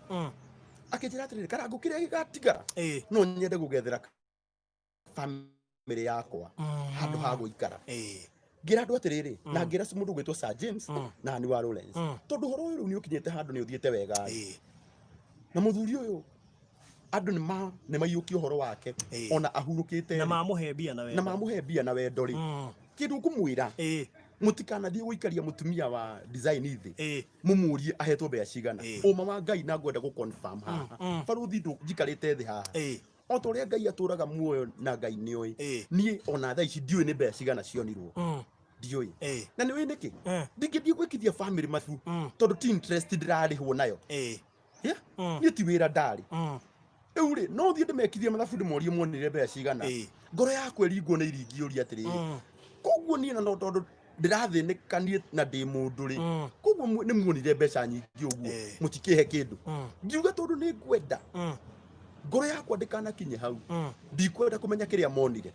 akĩnjĩra atĩrĩrĩ, Karangũ, kĩrĩa gĩgatigara no nyende gũgethera family yakwa handũ ha gũikara. Ngĩra andũ atĩrĩrĩ, na ngĩra mũndũ gwĩtwo Sir James na Ani wa Lawrence, tondũ ũhoro ũyũ rĩu nĩ ũkinyĩte handũ nĩ ũthiĩte wega rĩ, na mũthuri ũyũ andũ nĩ maiyũkia ũhoro wake ona ahurũkĩte Na rĩ, mamũhe mbia na na wendo. Mamũhe mbia na wendo rĩ, kĩndũ ngũmwĩra, mũtikanathiĩ gũikaria mũtumia wa design thĩ mũmũrie ahetwo mbeca cigana. Ũma wa Ngai, na ngwenda gũ confirm haha, barũthi, njikarĩte thĩ haha, o ta ũrĩa Ngai atũraga muoyo na Ngai nĩoĩ, niĩ ona thaa ici ndiũĩ nĩ mbeca cigana cionirwo. Ndiũĩ. Na nĩũĩ nĩkĩ? Ndingĩthiĩ gwĩkithia family mathu, tondũ ti interest ndĩrarĩhwo nayo. Yeah? Niĩ ti wĩra ndarĩ. Rĩu rĩ, no thiĩ ndĩmekithie mathabu, ndĩmorie muonire mbeca cigana? Ngoro yakwa ĩringwo nĩ iringi ũria atĩrĩrĩ, koguo niĩ na no tondũ ndĩrathĩnĩka niĩ na ndĩ mũndũ rĩ, koguo nĩ muonire mbeca nyingĩ ũguo, mũtikĩhe kĩndũ? Ngiuga tondũ nĩ ngwenda ngoro yakwa ndĩkanakinye hau, ndikwenda kũmenya kĩrĩa monire.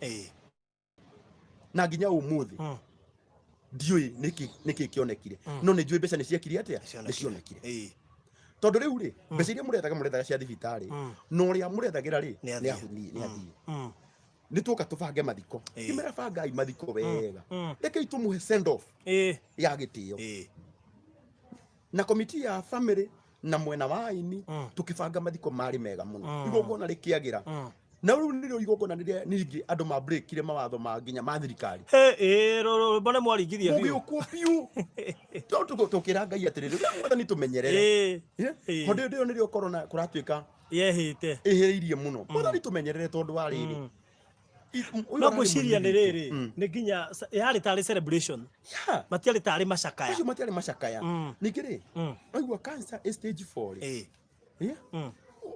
Na nginya ũmũthĩ ndiũĩ nĩkĩ kĩonekire, no nĩ njũĩ mbeca nĩ ciekire atĩa, nĩ cionekire. Tondũ rĩu rĩ, mbeca iria mũrethaga, mũrethaga cia thibitarĩ, na ũrĩa mũrethagĩra rĩ, Nĩ nĩ athiĩ. ahuni, nĩ athiĩ. Nĩ tuoka tũbange mathiko. Ngĩmera bangai mathiko wega, rekei tũmũhe send off ya gĩtĩo. Na komiti ya family na mwena wa aini tũkĩbanga mathiko marĩ mega mũno, igongona rĩkĩagĩra. Na rĩu nĩrĩo igongona rĩrĩa ningĩ andũ ma breakire mawatho ma nginya ma thirikari. He, rwĩmbo nĩ mwaringithia biũ. Mũgĩũkwo biũ. Tũkĩra Ngai atĩrĩrĩ, "Rĩu Mwathani, tũmenyerere." Hĩndĩ ĩyo nĩrĩo corona kũratuĩka Yehĩte. ĩhĩrĩirie mũno. Mwathani, tũmenyerere, tondũ wa rĩrĩ, ũyũ No ararĩ ngwĩciria nĩ mũini witũ. rĩrĩ, nĩ nginya yarĩ tarĩ celebration. Matiarĩ tarĩ macakaya. Macio matiarĩ macakaya. Ningĩ rĩ, waigua cancer ĩ stage 4 rĩ,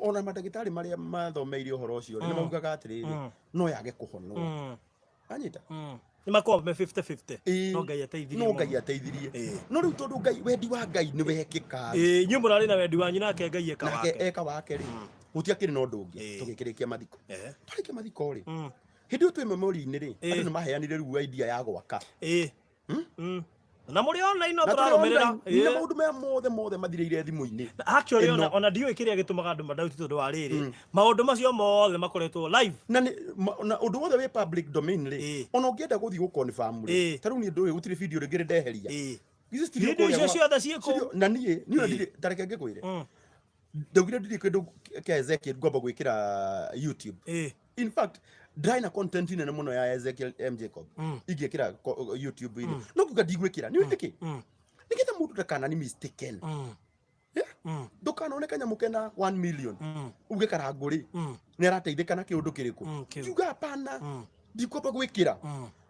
ona mandagĩtarĩ marĩa mathomeire ũhoro ũcio rĩ, nĩ maugaga atĩrĩrĩ, no yage kũhonwo. Anyita? Nĩ makoragwo me 50-50. No Ngai ateithirie No mũno. Ngai ateithirie. No rĩu tondũ Ngai, wendi wa Ngai nĩ wekĩka, Inyuĩ mũrarĩ na wendi wanyu, nake Ngai eka nake wake. Eka wake rĩ, gũtiakĩrĩ na ũndũ ũngĩ. Tũgĩkĩrĩkia mathiko. Twarĩkia mathiko rĩ, hĩndĩ ĩyo twĩ memorial-inĩ rĩ, andũ nĩ maheanire rĩu idea ya gwaka. Na mũrĩ online no Na tũrĩ tũrarũmĩrĩra. Online, na maũndũ maya mothe mothe mathirĩire thimũ-inĩ Actually, ĩno. ona ndiũĩ kĩrĩa gĩtũmaga andũ madauti, tondũ wa rĩrĩ, maũndũ macio mothe makoretwo live. Na nĩ na ũndũ wothe wĩ public domain rĩ, ona ũngĩenda gũthiĩ gũ confirm rĩ, ta rĩu niĩ ndũĩ gũtirĩ video rĩngĩ rĩ ndeheria. Githĩ citirĩ Video kũrĩa icio ciothe ciĩ kũu. Na niĩ ona ndirĩ, ta reke ngĩkwĩre, ndaugire ndirĩ kĩndũ kĩa Ezekiel ngwamba gwĩkĩra YouTube. In fact, ndĩrarĩ na content nene mũno ya Ezekiel M Jacob ingĩkĩra YouTube-inĩ, no kuga ndigwĩkĩra. Nĩ nĩkĩ? Nĩgetha mũndũ ndakana ni mistaken. Yeah? Ndũkanone kanyamũ kena 1 million uge Karangũ rĩ, nĩ arateithĩka na kĩũndũ kĩrĩkũ. Kĩu. Ngiuga hapana, ndikwamba gwĩkĩra.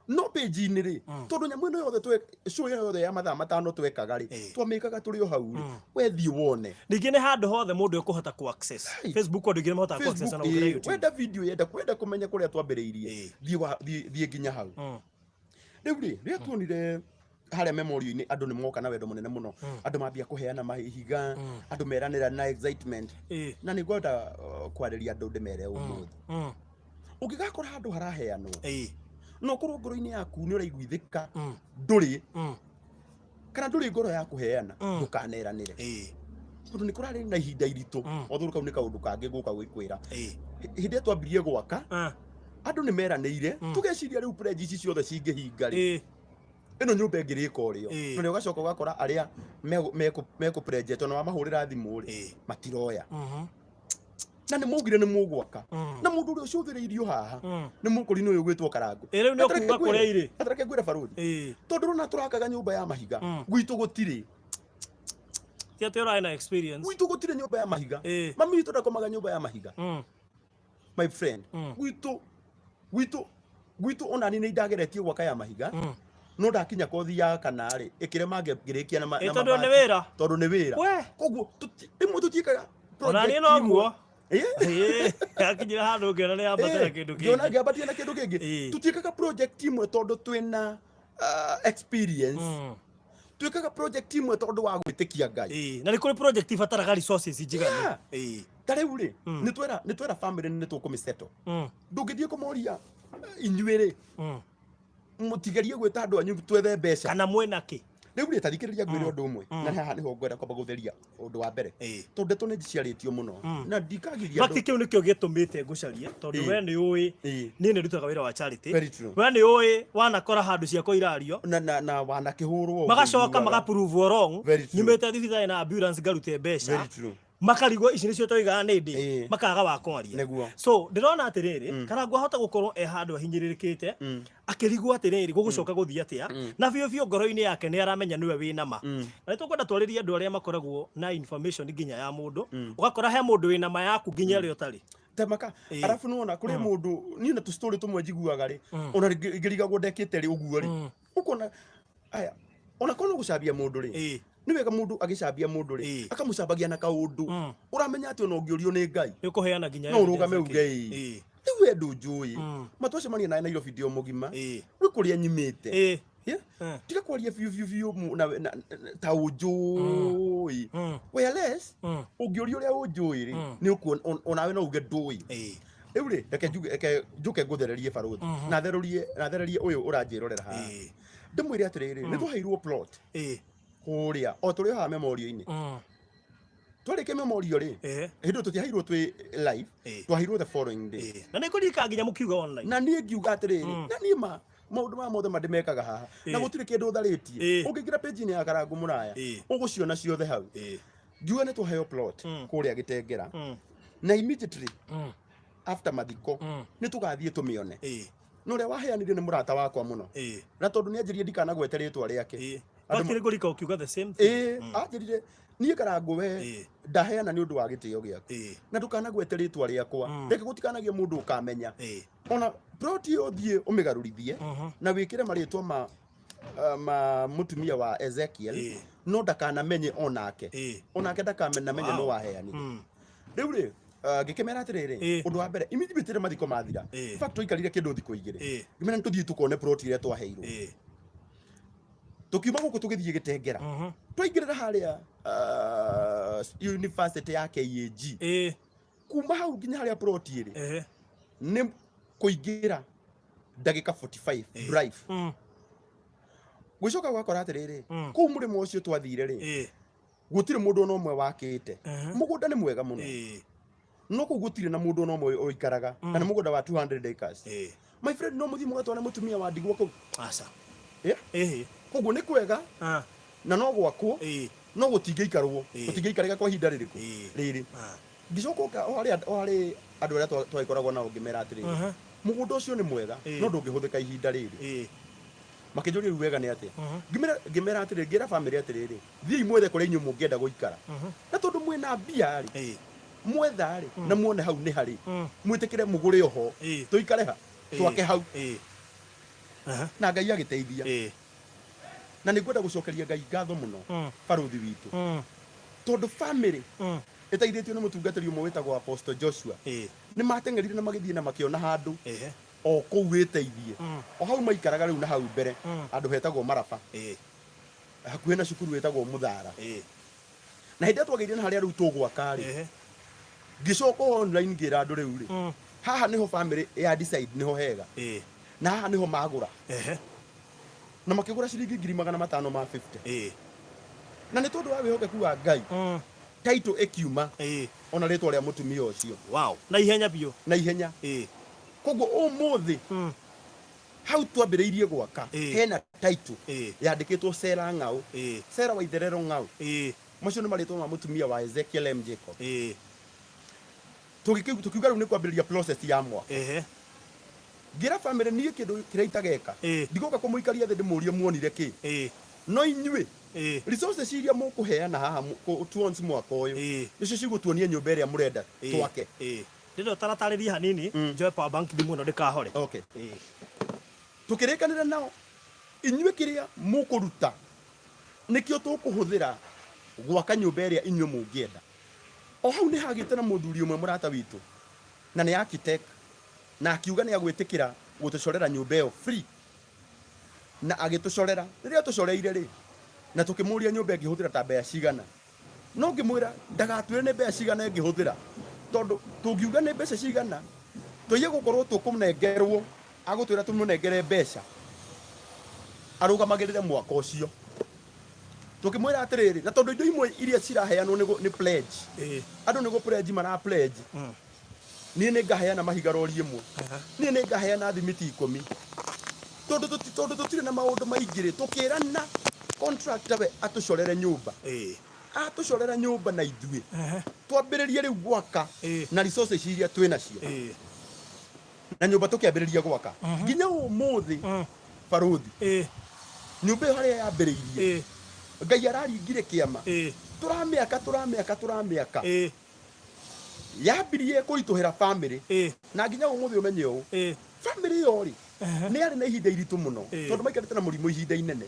No page-inĩ rĩ, tondũ nyamũ ĩno yothe twe show ĩno yothe ya mathaa 5 twekaga rĩ, twamĩkaga tũrĩ o hau rĩ, we thiĩ wone. Ningĩ nĩ handũ hothe mũndũ ekũhota ku access. Facebook andũ aingĩ nĩ mahotaga ku access Facebook ona gũkĩra YouTube. Wenda video, yenda wenda kũmenya kũrĩa twambĩrĩirie, thiĩ nginya hau. Rĩu rĩ, rĩrĩa tuonire harĩa memorial-inĩ andũ nĩ moka na wendo mũnene mũno, andũ mambia kũheana mahiga, andũ meranĩra na excitement, na nĩ ngwenda kwarĩria andũ ndĩmere ũmũthĩ, ũngĩgakora handũ haraheanwo na ũkorwo ngoro-inĩ yaku nĩ ũraiguithĩka ndũrĩ kana ndũrĩ ngoro ya kũheana, ndũkaneranĩre, tondũ nĩ kũrarĩ na ihinda iritũ. Although kau nĩ kaũndũ kangĩ gũka gwĩkwĩra. Hĩndĩ ĩrĩa twambirie gwaka, andũ nĩ meranĩire, tũgeciria rĩu pledge ici ciothe cingĩhinga rĩ, ĩno nyũmba ĩngĩrĩka ũrĩo. Na nĩ ũgacoka ũgakora arĩa mekũpledgetwo na wamahũrĩra thimũ rĩ, matiroya, na nĩ maugire nĩ mũgwaka, na mũndũ ũrĩa ũcũthĩrĩirio haha nĩ mũkũrinũ ũyũ gwĩtwo Karangũ. Ĩ, rĩu nĩ ũkuga kũrĩa irĩ. Atareke ngwĩre, barũthi, tondũ rona tũrakaga nyũmba ya mahiga, gwitũ gũtirĩ. Ti atĩ ũrarĩ na experience. Gwitũ gũtirĩ nyũmba ya mahiga. Mami witũ ndakomaga nyũmba ya mahiga, my friend. Gwitũ ona niĩ nĩ ndageretie gwaka ya mahiga, no ndakinya kothi ya kana rĩ, ĩkĩrema ngĩrĩkia na Ĩ, na tondũ nĩ mabati. wĩra. Tondũ nĩ wĩra. We. Koguo rĩmwe tũtiĩkaga Ona niĩ project noguo. Ĩ? Ĩ, akinyire handũ ngĩona nĩ yambatĩra kĩndũ Ngĩona kĩngĩ. ngĩambatia na kĩndũ kĩngĩ. Tũtiĩkaga project imwe tondũ twĩna experience. Twĩkaga project imwe tondũ wa gwĩtĩkia Ngai. Ĩ, na nĩ kũrĩ project ibataraga resources njiganu. Ta rĩu rĩ, nĩ twera family nĩ tũkũmĩsettle. Ndũngĩthiĩ kũmoria, inyuĩ rĩ, mũtigerie gwĩta andũ anyu twethe mbeca kana mwĩna kĩ. Rĩu rĩ, tathikĩrĩria ngwĩre ũndũ ũmwe, na haha nĩho ngwenda kwamba gũtheria ũndũ wa mbere, tondũ ndeto nĩ ciarĩtio mũno na ndikagiria Fact, kĩu nĩkĩo gĩtũmĩte ngũcarie, tondũ we nĩ ũĩ niĩ nĩ ndutaga wĩra wa charity. Very true. We nĩ ũĩ wanakora handũ ciakwa irario, na wanakĩhũrwo magacoka ũkĩiguaga. Magaprove wrong. Very true. Nyumĩte thibitarĩ na ambulance ngarute mbeca, Very true. Makarigwo ici nĩcio twoigaga nĩ ndĩ makaga wa kwaria. So ndĩrona atĩrĩrĩ, Karangũ ahota gũkorwo e handũ ahinyĩrĩrĩkĩte, akĩrigwo atĩrĩrĩ, gũgũcoka gũthiĩ atĩa, na biũ biũ ngoro-inĩ yake nĩ aramenya nĩwe wĩna ma. Na nĩ tũkwenda twarĩrie andũ arĩa makoragwo na information nginya ya mũndũ, ũgakora he mũndũ wĩna ma yaku nginya ĩrĩa ũtarĩ. Temaka. Arabu nĩwona kũrĩ mũndũ niĩ na tũstory tũmwe njiguaga rĩ, ona ngĩrigagwo ndekĩte rĩ ũguo rĩ, ũkona aya ona korwo no gũcambia mũndũ rĩ, nĩ wega mũndũ agĩcambia mũndũ rĩ, akamũcambagia na kaũndũ ũramenya atĩ ona ũngĩũrio nĩ Ngai, nĩ ũkũheana nginya no ũrũgame evidence uge ĩ. Ĩ rĩu we ndũnjũĩ, matwacemania nawe Nairobi ndĩ o mũgima, gwĩ kũrĩa nyimĩte. Yeah? Tiga kwaria biũ biũ biũ ta ũnjũĩ, whereas ũngĩũria ũrĩa ũnjũĩ rĩ, nĩ ũkuona onawe no uge ndũĩ. Rĩu rĩ, reke njuge, reke njũke ngũthererie, barũthi, na thererie na thererie ũyũ ũranjĩrorera haha, ndĩmwĩre atĩrĩrĩ, nĩ twaheirwo plot kũrĩa o tũrĩ o haha memorial-inĩ. Twarĩkia memorial rĩ, hĩndĩ ĩyo tũtiaheirwo twĩ live, twaheirwo the following day. Na nĩ ngũririkana nginya mũkiuga online. Na niĩ ngiuga atĩrĩrĩ, na niĩ ma maũndũ maya mothe ma ndĩmekaga haha na gũtirĩ kĩndũ tharĩtie. Ũngĩingĩra page-inĩ ya Karangũ Mũraya, ũgũciona ciothe hau. Ngiuga nĩ twaheo plot kũrĩa Gĩtengera, na immediately after mathiko nĩ tũgathiĩ tũmĩone. Na ũrĩa waheanire nĩ mũrata wakwa mũno, na tondũ nĩ anjĩrire ndikanagwete rĩtwa rĩake. Andũ Fact, nĩ ngũririkana ũkiuga the same thing. Ĩĩ, anjĩrire niĩ Karangũ we ndaheana nĩ ũndũ wa gĩtĩo gĩaku, na ndũkanagwete rĩtwa rĩakwa, reke gũtikanagie mũndũ ũkamenya. Ona plot ĩyo thiĩ ũmĩgarũrithie na wĩkĩre marĩtwa ma mũtumia wa Ezekiel, no ndakanamenye onake, onake ndakanamenye no waheanire. Rĩu rĩ, ngĩkĩmera atĩrĩrĩ, ũndũ wa mbere, immediately mathiko mathira, in fact twaikarire kĩndũ thikũ 2, ngĩmera nĩ tũthiĩ tũkone plot ĩrĩa twaheirwo. Tũkiuma gũkũ tũgĩthiĩ Gĩtengera, twaingĩrĩra harĩa university ya KAG, kuma hau nginya harĩa plot ĩrĩ nĩ kũingĩra ndagĩka 45 drive. Gũcoka gwakora atĩrĩrĩ, kũu mũrĩmo ũcio twathire rĩ, gũtirĩ mũndũ ona ũmwe wakĩte. Mũgũnda nĩ mwega mũno, no kũu gũtirĩ na mũndũ ona ũmwe ũikaraga, na nĩ mũgũnda wa 200 acres. My friend, no mũthiĩ mũgatware mũtumia wa ndigwa kũu? Aca. Yeah? Koguo nĩ kwega na no gwakwo, no gũtingĩikarwo, gũtingĩikarĩka kwa ihinda rĩrĩkũ rĩrĩ. Ngĩcoka ũka o harĩ andũ arĩa twagĩkoragwo nao, ngĩmera atĩrĩrĩ, mũgũnda ũcio nĩ mwega, no ndũngĩhũthĩka ihinda rĩrĩ. Makĩnjũria rĩu wega nĩ atĩa. Ngĩmera atĩrĩrĩ, ngĩra bamĩrĩ atĩrĩrĩ, thiĩi mwethe kũrĩa inyuĩ mũngĩenda gũikara, na tondũ mwĩna mbia rĩ, mwetha rĩ, na muone hau nĩ harĩ, mwĩtĩkĩre mũgũre oho, tũikare ha, twake hau. Na Ngai agĩteithia. Na nĩ ngwenda gũcokeria Ngai ngatho mũno, barũthi witũ, tondũ family ĩteithĩtio nĩ mũtungatĩri ũmwe wĩtagwo Apostle Joshua, nĩ mateng'erire na magĩthiĩ na makĩona handũ o kũu wĩteithie, o hau maikaraga rĩu na hau mbere, handũ hetagwo Maraba, hakuhĩ na cukuru wĩtagwo Mũthara. Na hĩndĩ ĩrĩa twagĩire na harĩa rĩu tũgwaka rĩ, ngĩcoka online ngĩra andũ rĩu rĩ, haha nĩho family ya decide nĩho hega, na haha nĩho magũra, na makĩgũra ciringi 550,000. Na nĩ tondũ wa wĩhokeku wa Ngai, title ĩkiuma ona rĩtwa rĩa mũtumia ũcio. Wow, na ihenya biũ. Na ihenya. Koguo ũmũthĩ hau twambĩrĩirie gwaka hena title yandĩkĩtwo Sera Ng'au, Sera Waitherero Ng'au. Macio nĩ marĩtwa ma mũtumia wa Ezekiel M Jacob. Tũkiuga rĩu nĩ kwambĩrĩria process ya mwako. Ngĩra family niĩ kĩndũ kĩrĩa itageka, ndigoka kũmũikaria thĩ ndĩmũrie muonire kĩ, no inyuĩ resources iria mũkũheana haha towards mwaka ũyũ nĩcio cigũtuonia nyũmba ĩrĩa mũrenda twake. Ndĩrenda ũtaratarĩrie hanini, njoe power bank thimũ ĩno ndĩkahore. Okay. Tũkĩrĩkanĩra nao, inyuĩ kĩrĩa mũkũruta nĩkĩo tũkũhũthĩra gwaka nyũmba ĩrĩa inyuĩ mũngĩenda. O hau nĩ hagĩte na mũthuri ũmwe mũrata witũ na nĩ architect, na akiuga nĩ agwĩtĩkĩra gũtũcorera nyũmba ĩyo free, na agĩtũcorera. Rĩrĩa atũcoreire rĩ, na tũkĩmũria nyũmba ĩngĩhũthĩra ta mbeca cigana, no ngĩmwĩra ndagatwĩre nĩ mbeca cigana ĩngĩhũthĩra, tondũ tũngiuga nĩ mbeca cigana tũiye gũkorwo tũkũnengerwo, agũtwĩra tũmũnengere mbeca arũgamagĩrĩre mwaka ũcio. Tũkĩmwĩra atĩrĩrĩ, na tondũ indo imwe iria ciraheanwo nĩ pledge, andũ nĩ gũ pledge mara pledge, niĩ nĩ ngaheana mahiga rori ĩmwe, niĩ nĩ ngaheana thimiti 10, tondũ tũtirĩ na maũndũ maingĩ rĩ, tũkĩrana contractor we atũcorere nyũmba. Atũcorera nyũmba na ithuĩ twambĩrĩrie rĩu gwaka na resources iria twĩ nacio, na nyũmba tũkĩambĩrĩria gwaka nginya ũmũthĩ, barũthi, nyũmba ĩyo harĩa yambĩrĩirie, Ngai araringire kĩama. Tũramĩaka, tũramĩaka, tũramĩaka, yambirie kũritũhĩra family, na nginya ũmũthĩ ũmenye ũũ, family ĩyo rĩ, nĩ yarĩ na ihinda iritũ mũno, tondũ maikarĩte na mũrimũ ihinda inene,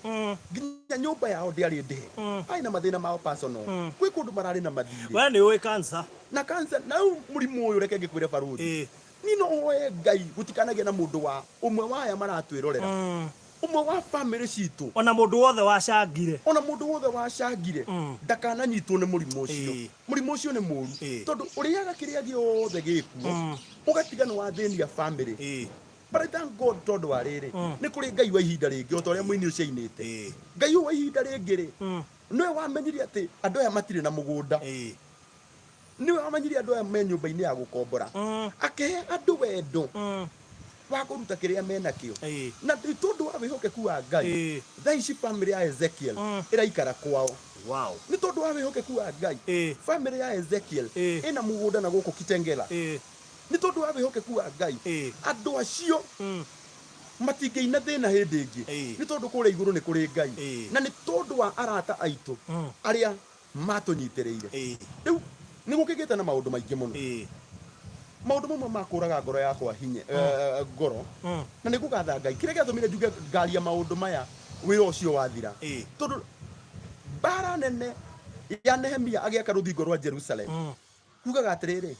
nginya nyũmba yao ndĩarĩ ndĩhe, marĩ na mathĩna mao personal, kwĩ kũndũ mararĩ na mathirĩ. We nĩ ũĩ cancer. Na cancer, na rĩu mũrimũ ũyũ, reke ngĩkwĩre barũthi, niĩ no hoe Ngai gũtikanagĩe na mũndũ wa ũmwe wa aya maratwĩrorera, ũmwe wa family citũ, ona mũndũ wothe wacangire, ona mũndũ wothe wacangire, ndakananyitwo nĩ mũrimũ ũcio. Mũrimũ ũcio nĩ mũru, tondũ ũrĩaga kĩrĩa gĩothe gĩkuo, ũgatiga nĩ wathĩnia family. But I thank God, tondũ wa rĩrĩ, nĩ kũrĩ Ngai wa ihinda rĩngĩ, o ta ũrĩa mũini ũcio ainĩte. Ngai ũyũ wa ihinda rĩngĩ rĩ, nĩwe wamenyire atĩ andũ aya matirĩ na mũgũnda, nĩwe wamenyire andũ aya me nyũmba-inĩ ya gũkombora, akĩhe andũ wendo wa kũruta kĩrĩa menakĩo. Na nĩ tondũ wa wĩhokeku wa Ngai, thaa ici family ya Ezekiel ĩraikara kwao. Nĩ tondũ wa wĩhokeku wa Ngai, family ya Ezekiel ĩna mũgũnda na gũkũ Kitengela. Nĩ tondũ wa wĩhokeku wa Ngai, andũ acio matingĩina thĩna hĩndĩ ĩngĩ, nĩ tondũ kũrĩa igũrũ nĩ kũrĩ Ngai, na nĩ tondũ wa arata aitũ arĩa matũnyitĩrĩire. Rĩu nĩ gũkĩgĩte na maũndũ maingĩ mũno, maũndũ mamwe makũraga ngoro yakwa hinya, ngoro, na nĩ ngũgatha Ngai kĩrĩa gĩatũmire njuge ngaria maũndũ maya wĩra ũcio wathira, tondũ mbara nene ya Nehemia agĩaka rũthingo rwa Jerusalem, kugaga atĩrĩrĩ,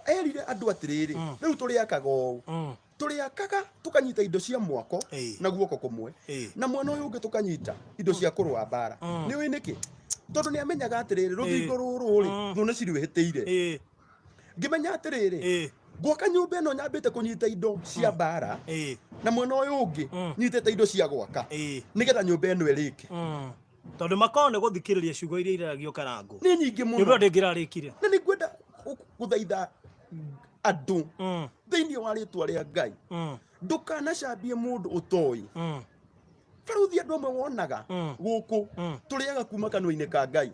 erire andũ atĩrĩrĩ, rĩu tũrĩakaga ũũ, tũrĩakaga tũkanyita indo cia mwako na guoko kũmwe, na mwena ũyũ ũngĩ tũkanyita indo cia kũrũa mbara. Nĩ ũĩ nĩkĩ? Tondũ nĩ amenyaga atĩrĩrĩ, rũthingo rũrũ rĩ, thũ nĩ cirwĩhĩtĩire. Ngĩmenya atĩrĩrĩ, gwaka nyũmba ĩno nyambĩte kũnyita indo cia mbara, na mwena ũyũ ũngĩ nyitĩte indo cia gwaka, nĩgetha nyũmba ĩno ĩrĩke. Tondũ makorwo nĩ gũthikĩrĩria ciugo iria iraragio Karangũ nĩ nyingĩ nyũmba ĩyo mũno. Ndĩngĩrarĩkire. Na nĩ ngwenda gũthaitha andũ thĩinĩ wa rĩtwa rĩa Ngai, ndũkanacambie mũndũ ũtoĩ. Barũthi, andũ amwe wonaga gũkũ tũrĩaga kuma kanua-inĩ ka Ngai,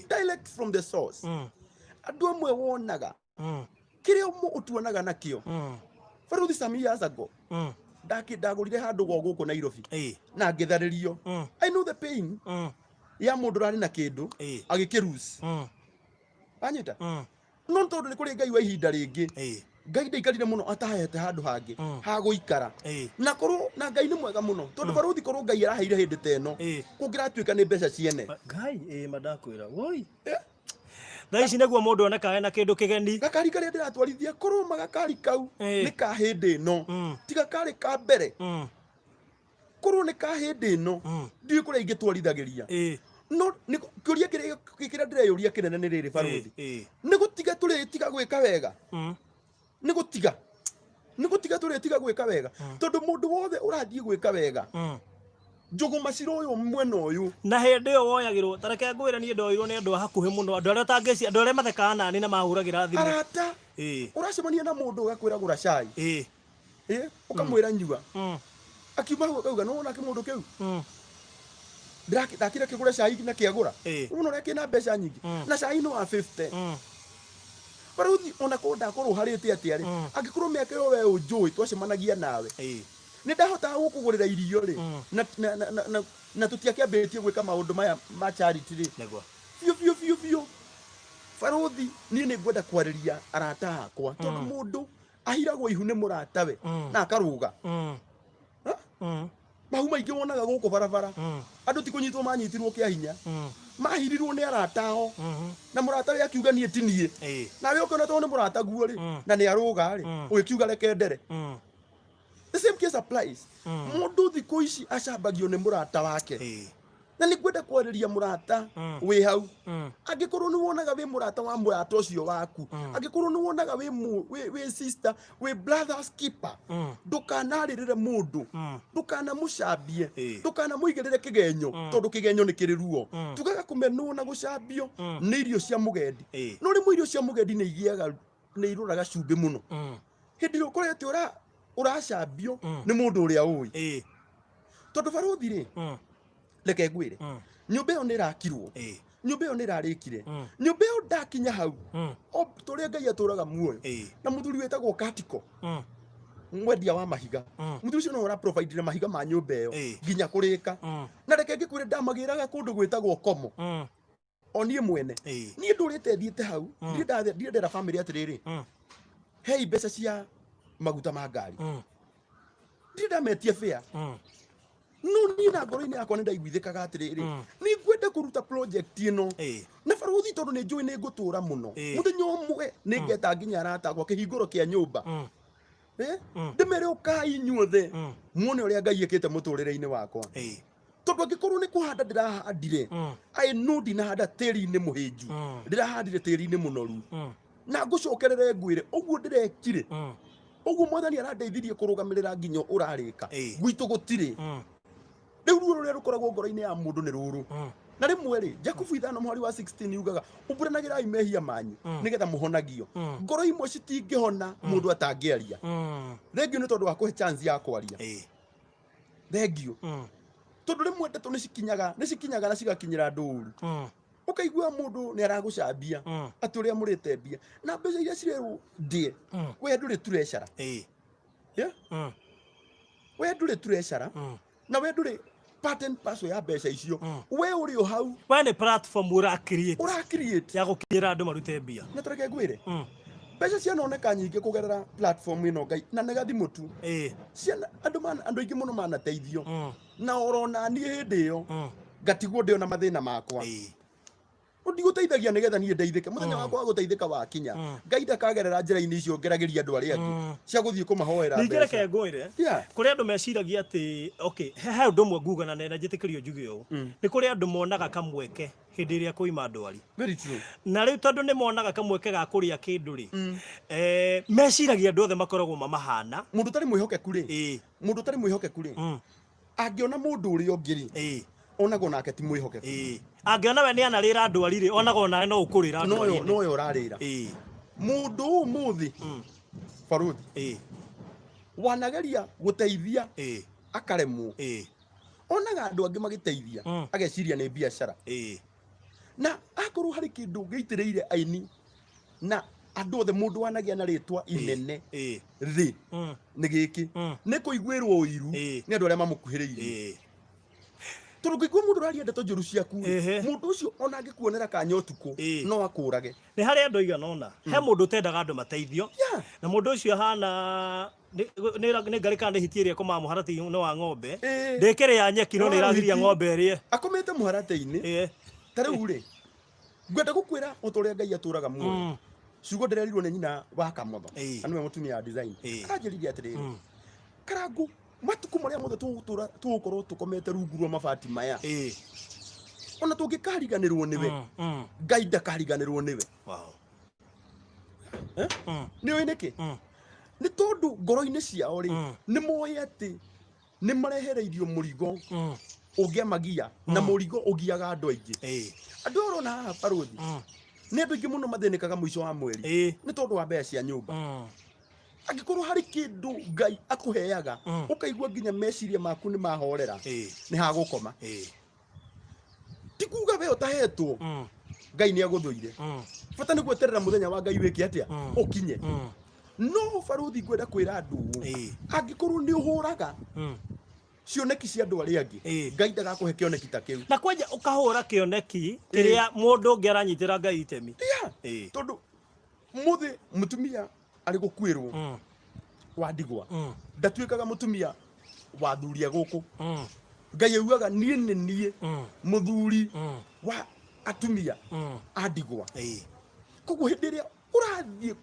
direct from the source. Andũ amwe wonaga kĩrĩa ũtuonaga nakĩo. Barũthi, some years ago ndagũrire handũ gwa gũkũ Nairobi na ngĩtharĩrio. I know the pain ya mũndũ ũrarĩ na kĩndũ agĩkĩrus anyita, no tondũ nĩ kũrĩ Ngai wa ihinda rĩngĩ. Ngai ndaikarire mũno atahete handũ hangĩ ha gũikara. Na korwo na Ngai nĩ mwega mũno, tondũ barũthi, korwo Ngai araheire hĩndĩ ta ĩno, kũngĩratuĩka nĩ mbeca ciene. Ngai, ĩ ma ndakwĩra woi, thaa ici nĩguo mũndũ oneka ena kĩndũ kĩgeni. Gakari karĩa ndĩratwarithia, korwo ma gakari kau nĩ ka hĩndĩ ĩno, tiga karĩ ka mbere, korwo nĩ ka hĩndĩ ĩno, ndiũĩ kũrĩa ingĩtwarithagĩria. No kĩũria kĩrĩa kĩrĩa ndĩreyũria kĩnene nĩ rĩrĩ, barũthi, nĩ gũtiga tũrĩtiga gwĩka wega? Nĩ gũtiga tũrĩtiga gwĩka wega? Tondũ mũndũ wothe ũrathiĩ gwĩka wega, njũgũma cira ũyũ mwena ũyũ. Na hĩndĩ ĩyo woyagĩrwo, ta reke ngwĩre, niĩ ndoirwo nĩ andũ a hakuhĩ mũno, andũ arĩa ũtangĩci, andũ arĩa mathekaga nani na mahũragĩra thimũ. Arata. Ũracemania na mũndũ, ũgakwĩra gũra cai, ũkamwĩra nyua. Akiuma hau akauga, nĩwona kĩmũndũ kĩu ndakire kĩgũre cai na kĩagũra. Ũrona ũrĩa kĩna mbeca nyingĩ na cai nĩ wa 50. Barũthi, ona korwo ndakorwo harĩte atĩa rĩ, angĩkorwo mĩaka ĩyo we ũnjũĩ twacemanagia nawe, nĩ ndahotaga gũkũgũrĩra irio rĩ, na tũtiakĩambĩtie gwĩka maũndũ maya ma charity rĩ, biũ biũ biũ biũ, barũthi, niĩ nĩ ngwenda kwarĩria arata akwa, tondũ mũndũ ahiragwo ihu nĩ mũratawe na akarũga. Ha? Mahu maingĩ wonaga gũkũ barabara, andũ ti kũnyitwo manyitirwo kĩa hinya, mahirirwo nĩ arata ao, na mũrata we akiuga niĩ ti niĩ. Nawe ũkĩona tondũ nĩ mũrataguo rĩ, na nĩ arũga rĩ, ũgĩkiuga reke ndere. The same case applies. Mũndũ thikũ ici acambagio nĩ mũrata wake. Na nĩ ngwenda kwarĩria mũrata wĩ hau. Angĩkorwo nĩ wonaga wĩ mũrata wa mũrata ũcio waku, angĩkorwo nĩ wonaga wĩ sister, wĩ brothers keeper, ndũkanarĩrĩre mũndũ, ndũkanamũcambie, ndũkanamũigĩrĩre kĩgenyo, tondũ kĩgenyo nĩ kĩrĩ ruo. Tugaga kũmenwo na gũcambio nĩ irio cia mũgendi. No rĩmwe irio cia mũgendi nĩ igĩaga, nĩ irũraga cumbĩ mũno hĩndĩ ĩrĩa ũkorete ũracambio nĩ mũndũ ũrĩa ũĩ. Tondũ barũthi rĩ, reke ngwĩre, nyũmba ĩyo nĩ ĩrakirwo, nyũmba ĩyo nĩ ĩrarĩkire, nyũmba ĩyo ndakinya hau, o tũrĩa Ngai atũraga muoyo, na mũthuri wĩtagwo Katiko, mwendia wa mahiga, mũthuri ũcio no ũraprovidire mahiga ma nyũmba ĩyo nginya kũrĩka. Na reke ngĩkwĩre, ndamagĩraga kũndũ gwĩtagwo Komo. O niĩ mwene, niĩ ndũrĩte thiĩte hau, ndirĩ ndera family atĩrĩrĩ, hei mbeca cia maguta ma ngari. Ndirĩ ndametia fare. No niĩ na ngoro-inĩ yakwa nĩ ndaiguithĩkaga atĩrĩrĩ, nĩ ngwenda kũruta project ĩno na barũthi, tondũ nĩ njũĩ nĩ ngũtũra mũno. Mũthenya ũmwe nĩ ngeta nginya arata akwa kĩhingũro kĩa nyũmba, ndĩmere ũkai inyuothe muone ũrĩa Ngai ĩkĩte mũtũrĩre-inĩ wakwa. Tondũ angĩkorwo nĩ kũhanda ndĩrahandire, I know ndinahanda tĩri-inĩ mũhĩnju, ndĩrahandire tĩri-inĩ mũnoru. Na ngũcokerere ngwĩre ũguo ndĩrekire, ũguo Mwathani arandeithirie kũrũgamĩrĩra nginya ũrarĩka. Gwitũ gũtirĩ. Rĩu ruo rũrĩa rũkoragwo ngoro-inĩ ya mũndũ nĩ rũrũ. Na rĩmwe rĩ, Jakubu 5 mũhari wa 16 yugaga, umbũranagĩrai mehia manyu nĩgetha mũhonagio. Ngoro imwe citingĩhona mũndũ atangĩaria. Thengiũ nĩ tondũ wa kũhe chance ya kwaria. Thengiũ, tondũ rĩmwe ndeto nĩ cikinyaga na cigakinyĩra andũ ũru. Ũkaigua mũndũ nĩ aragũcambia atĩ ũrĩa mũrĩte mbia na mbeca iria cirerwo ndĩe. We ndũrĩ treasurer. Yeah? We ndũrĩ treasurer, na we ndũrĩ part and parcel ya mbeca icio. We ũrĩ o hau. We nĩ platform ũra create ũra create ya gũkinyĩra andũ marute mbia. Na tũreke ngwĩre, mbeca cianoneka nyingĩ kũgerera platform ĩno, Ngai na nĩ gathimũ tu. Ciana andũ aingĩ mũno manateithio, na oro naniĩ hĩndĩ ĩyo ngatigwo ndĩ ona mathĩna makwa. Ndigũteithagia nĩgetha niĩ ndeithĩke. Mũthenya wakwa wa gũteithĩka wakinya, Ngai ndakagerera njĩra-inĩ icio ngeragĩria andũ arĩa angĩ cia gũthiĩ kũmahoera Ningĩ mbeca. Reke ngwĩre, kũrĩ andũ meciragia atĩ, okay, he ũndũ ũmwe nguga na nĩ njĩtĩkĩrio njuge ũũ. Nĩ kũrĩ andũ monaga kamweke hĩndĩ ĩrĩa kwĩima ndwari. Very true. Na rĩu tondũ nĩ monaga kamweke ga kũrĩa kĩndũ rĩ, meciragia andũ othe makoragwo mamahana. Mũndũ ũtarĩ mwĩhokeku rĩ, mũndũ ũtarĩ mwĩhokeku rĩ, angĩona mũndũ ũrĩa ũngĩ rĩ, onagwo nake ti mwĩhokeku. Angĩona we nĩ anarĩra ndwari rĩ, onaga onawe no ũkũrĩra noyo ndwari-inĩ. Noyo ũrarĩra. Mũndũ ũmũthĩ, barũthi, wanageria gũteithia akaremwo, onaga andũ angĩ magĩteithia, ageciria nĩ biacara. Na akorwo harĩ kĩndũ gĩitĩrĩire aini na andũ othe, mũndũ wanagĩa na rĩtwa inene thĩ, nĩ gĩkĩ, nĩ kũiguĩrwo ũiru nĩ andũ arĩa mamũkuhĩrĩirie. Tondũ ngĩigua mũndũ ũraria ndeto njũru ciaku rĩ, mũndũ ũcio ona angĩkuonera kanya ũtukũ no akũrage. Nĩ harĩ andũ aigana ũna, he mũndũ ũtendaga andũ mateithio, na mũndũ ũcio ahana nĩ ngarĩ kana nĩ hiti ĩrĩa ĩkomaga mũharatĩ-inĩ wa ng'ombe, ndĩkĩrĩa nyeki no Nĩ nĩ ĩragiria wa ng'ombe ĩrĩe. Akomete mũharatĩ-inĩ. Ta rĩu rĩ, ngwenda gũkwĩra o ta ũrĩa Ngai atũraga muoyo. Ciugo ndĩrerirwo nĩ nyina wa Kamotho, na nĩwe mũtumia wa design. Aranjĩrire atĩrĩrĩ, Karangũ, matukũ marĩa mothe tũgũtũra tũgũkorwo tũkomete rungu rwa mabati maya, ona tũngĩkariganĩrwo nĩwe, Ngai ndakariganĩrwo nĩwe. Eh? Nĩ ũĩ nĩkĩ? Nĩ tondũ ngoro-inĩ ciao rĩ, nĩ moĩ atĩ nĩ marehereirio mũrigo ũngĩamagia, na mũrigo ũgiaga andũ aingĩ. Andũ aya ũrona haha barũthi, nĩ andũ aingĩ mũno mathĩnĩkaga mũico wa mweri nĩ tondũ wa mbeca cia nyũmba. Angĩkorwo harĩ kĩndũ Ngai akũheaga, ũkaigua nginya meciria maku nĩ mahorera, nĩ hagũkoma. Ti kuga we ũtahetwo Ngai nĩ agũthũire. Bata nĩ gweterera mũthenya wa Ngai wĩke atĩa? Ũkinye. No barũthi, ngwenda kwĩra andũ ũũ, angĩkorwo nĩ ũhũraga cioneki cia andũ arĩa angĩ, Ngai ndagakũhe kĩoneki ta kĩu. Na kwanja ũkahũra kĩoneki kĩrĩa mũndũ ũngĩ aranyitĩra Ngai itemi. Tondũ mũthĩ mũtumia arĩ gũkuĩrwo wa ndigwa, ndatuĩkaga mũtumia wa thuri a gũkũ. Ngai augaga niĩ nĩ niĩ mũthuri wa atumia a ndigwa. Koguo hĩndĩ ĩrĩa ũrathiĩ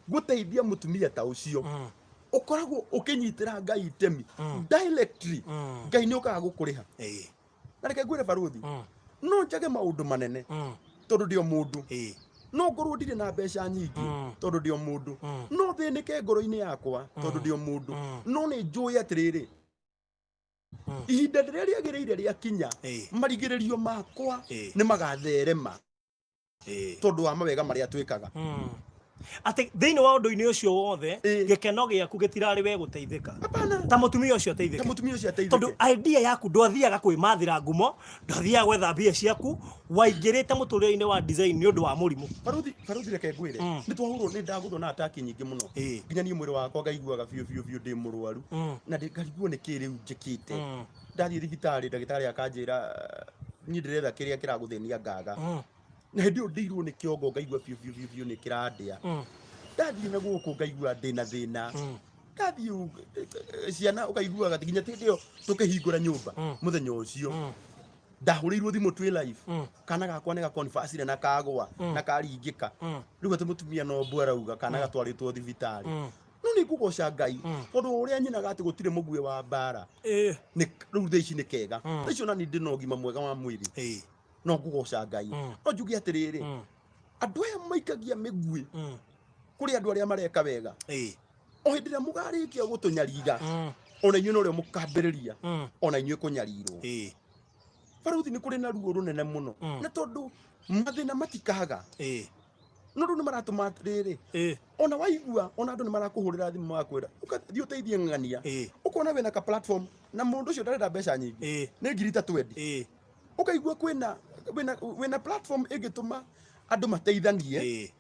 gũteithia mũtumia ta ũcio, ũkoragwo ũkĩnyitĩra Ngai itemi directly. Ngai nĩ ũkaga gũkũrĩha. Na reke ngwĩre barũthi, no njage maũndũ manene tondũ ndĩ o mũndũ, no ngorwo ndirĩ na mbeca nyingĩ tondũ ndĩ o mũndũ, no thĩnĩke ngoro-inĩ yakwa tondũ ndĩ o mũndũ, no nĩ njũĩ atĩrĩrĩ, ihinda rĩrĩa rĩagĩrĩire rĩakinya, marigĩrĩrio makwa nĩ magatherema tondũ wa mawega marĩa twĩkaga. Atĩ thĩinĩ wa ũndũ-inĩ ũcio wothe, gĩkeno gĩaku gĩtirarĩ we gũteithĩka. Hapana. Ta mũtumia ũcio ateithĩke. Ta mũtumia ũcio ateithĩke. Tondũ idea yaku ndwathiaga kwĩmathĩra ngumo, ndwathiaga gwetha mbia ciaku, waingĩrĩte mũtũrĩre-inĩ wa design nĩ ũndũ wa mũrimũ. Barũthi, barũthi, reke ngwĩre, nĩ twahũrwo, nĩ ndagũthwo na ataki nyingĩ mũno, nginya niĩ mwĩrĩ wakwa ngaiguaga biũ biũ biũ ndĩ mũrwaru, na ngarigwo nĩ kĩ rĩu njĩkĩte. Ndathiĩ thibitarĩ, ndagĩtarĩ akanjĩra niĩ ndĩretha kĩrĩa kĩragũthĩnia ngaga. Na hĩndĩ ĩyo ndĩirwo nĩ kĩongo, ngaigua biũ biũ biũ biũ nĩ kĩrandĩa. Ndathiĩ na gũkũ ngaigua ndĩna thĩna. Ndathiĩ ciana ũkaiguaga nginya hĩndĩ ĩyo tũkĩhingũra nyũmba, mũthenya ũcio ndahũrĩirwo thimũ twĩ live, kana gakwa nĩ gakonfacire na kagwa na karingĩka. Rĩu atĩ mũtumia no mbu arauga kana gatwarĩtwo thibitarĩ. No nĩ ngũgoca Ngai tondũ o ũrĩa nyinaga atĩ gũtirĩ mũguĩ wa mbara, nĩ rĩu thaa ici nĩ kega. Thaa ici ona niĩ ndĩ na ũgima mwega wa mwĩrĩ, no ngũgoca Ngai. No njuge atĩrĩrĩ, andũ aya maikagia mĩguĩ kũrĩ andũ arĩa mareka wega, o hĩndĩ ĩrĩa mũgarĩkia gũtũnyarira, ona inyuĩ norĩo mũkambĩrĩria ona inyuĩ kũnyarirwo. Barũthi, nĩ kũrĩ na ruo rũnene mũno, na tondũ mathĩna matikaga, no rĩu nĩ maratũma rĩrĩ, ona waigua ona andũ nĩ marakũhũrĩra thimũ magakwĩra ũka thiĩ ũteithie ng'ania, ũkona wĩna ka platform na mũndũ ũcio ndarenda mbeca nyingĩ, nĩ ngiri ta 20. Ũkaigua kwĩna wĩna platform ĩngĩtũma andũ mateithanie.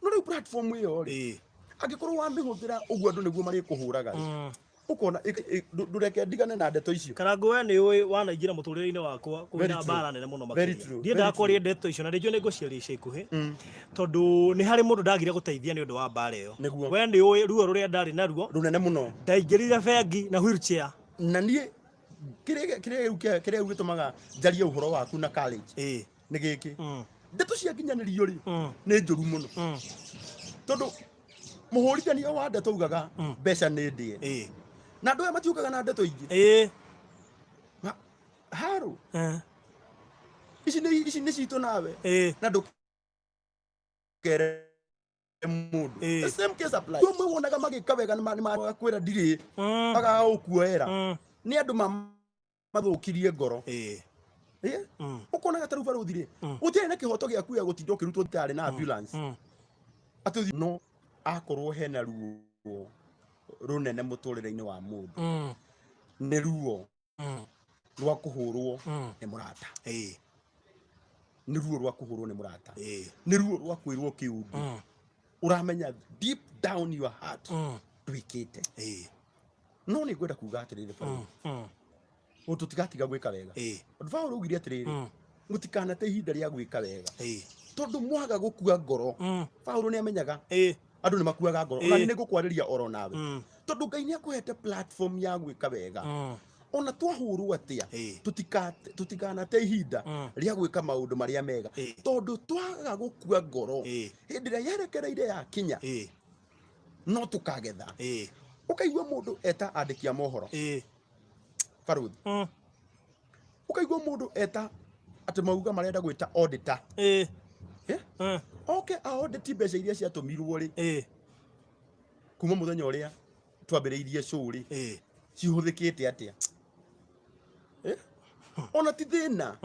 No rĩu platform ĩyo rĩ, angĩkorwo wamĩhũthĩra ũguo andũ nĩguo marĩkũhũraga rĩ, ũkona ndũreke ndigane na ndeto icio. Karangũ, we nĩ ũĩ wanaingĩra mũtũrĩre-inĩ wakwa Very kwĩna true. mbara nene mũno Very makĩria. true. Ndiendaga Very true. kwaria ndeto icio na ndĩnjũĩ nĩ ngũciaria ica ikuhĩ, tondũ nĩ harĩ mũndũ ndagire gũteithia nĩ ũndũ wa mbara ĩyo. Nĩguo. We nĩ ũĩ ruo rũrĩa ndarĩ naruo. Rũnene mũno. Ndaingĩrire bengi na wheelchair. Na niĩ kĩrĩa rĩu gĩtũmaga njarie ũhoro waku na courage nĩ gĩkĩ: ndeto cia nginyanĩrio rĩ, nĩ njũru mũno, tondũ mũhũrithania wa ndeto ugaga mbeca nĩ ndĩe, na andũ aya matiũkaga na ndeto ingĩ. Harũ ici nĩ citũ nawe, na ndũkere mũndũ. The same case apply. Amwe wonaga magĩka wega nĩ magakwĩra ndirĩ, magaga gũkuoera, nĩ andũ mathũkirie ngoro. Ũkonaga ta rĩu barũthi rĩ, gũtiarĩ na kĩhoto gĩaku gĩa gũtinda ũkĩrutwo thibitarĩ na ambulance, atĩ no akorwo hena ruo rũnene mũtũrĩre-inĩ wa mũndũ, nĩ ruo rwa kũhũrwo nĩ mũrata, nĩ ruo rwa kũhũrwo nĩ mũrata, nĩ ruo rwa kwĩrwo kĩũndũ ũramenya deep down your heart ndwĩkĩte. No nĩ ngwenda kuga atĩrĩrĩ barũthi, O tũtigatiga gwĩka wega. Tondũ Paũlũ augire atĩrĩrĩ, mũtikanate ihinda rĩa gwĩka wega, tondũ mwaga gũkua ngoro. Paũlũ nĩ amenyaga andũ nĩ makuaga ngoro. Ona nĩ ngũkwarĩria oro nawe, tondũ Ngai nĩ akũhete platform ya gwĩka wega. Ona twahũrwo atĩa, tũtikanate ihinda rĩa gwĩka maũndũ marĩa mega, tondũ twaga gũkua ngoro, hĩndĩ ĩrĩa yerekereire yakinya, no tũkagetha. Ũkaigua mũndũ eta andĩki a mohoro, baruthi, ũkaigua mũndũ eta atĩ mauga marenda gwĩta auditor. Eh? Oke audit mbeca iria ciatũmirwo rĩ, kuma mũthenya ũrĩa twambĩrĩirie show rĩ, cihũthĩkĩte atĩa? Eh? Ona ti thĩna.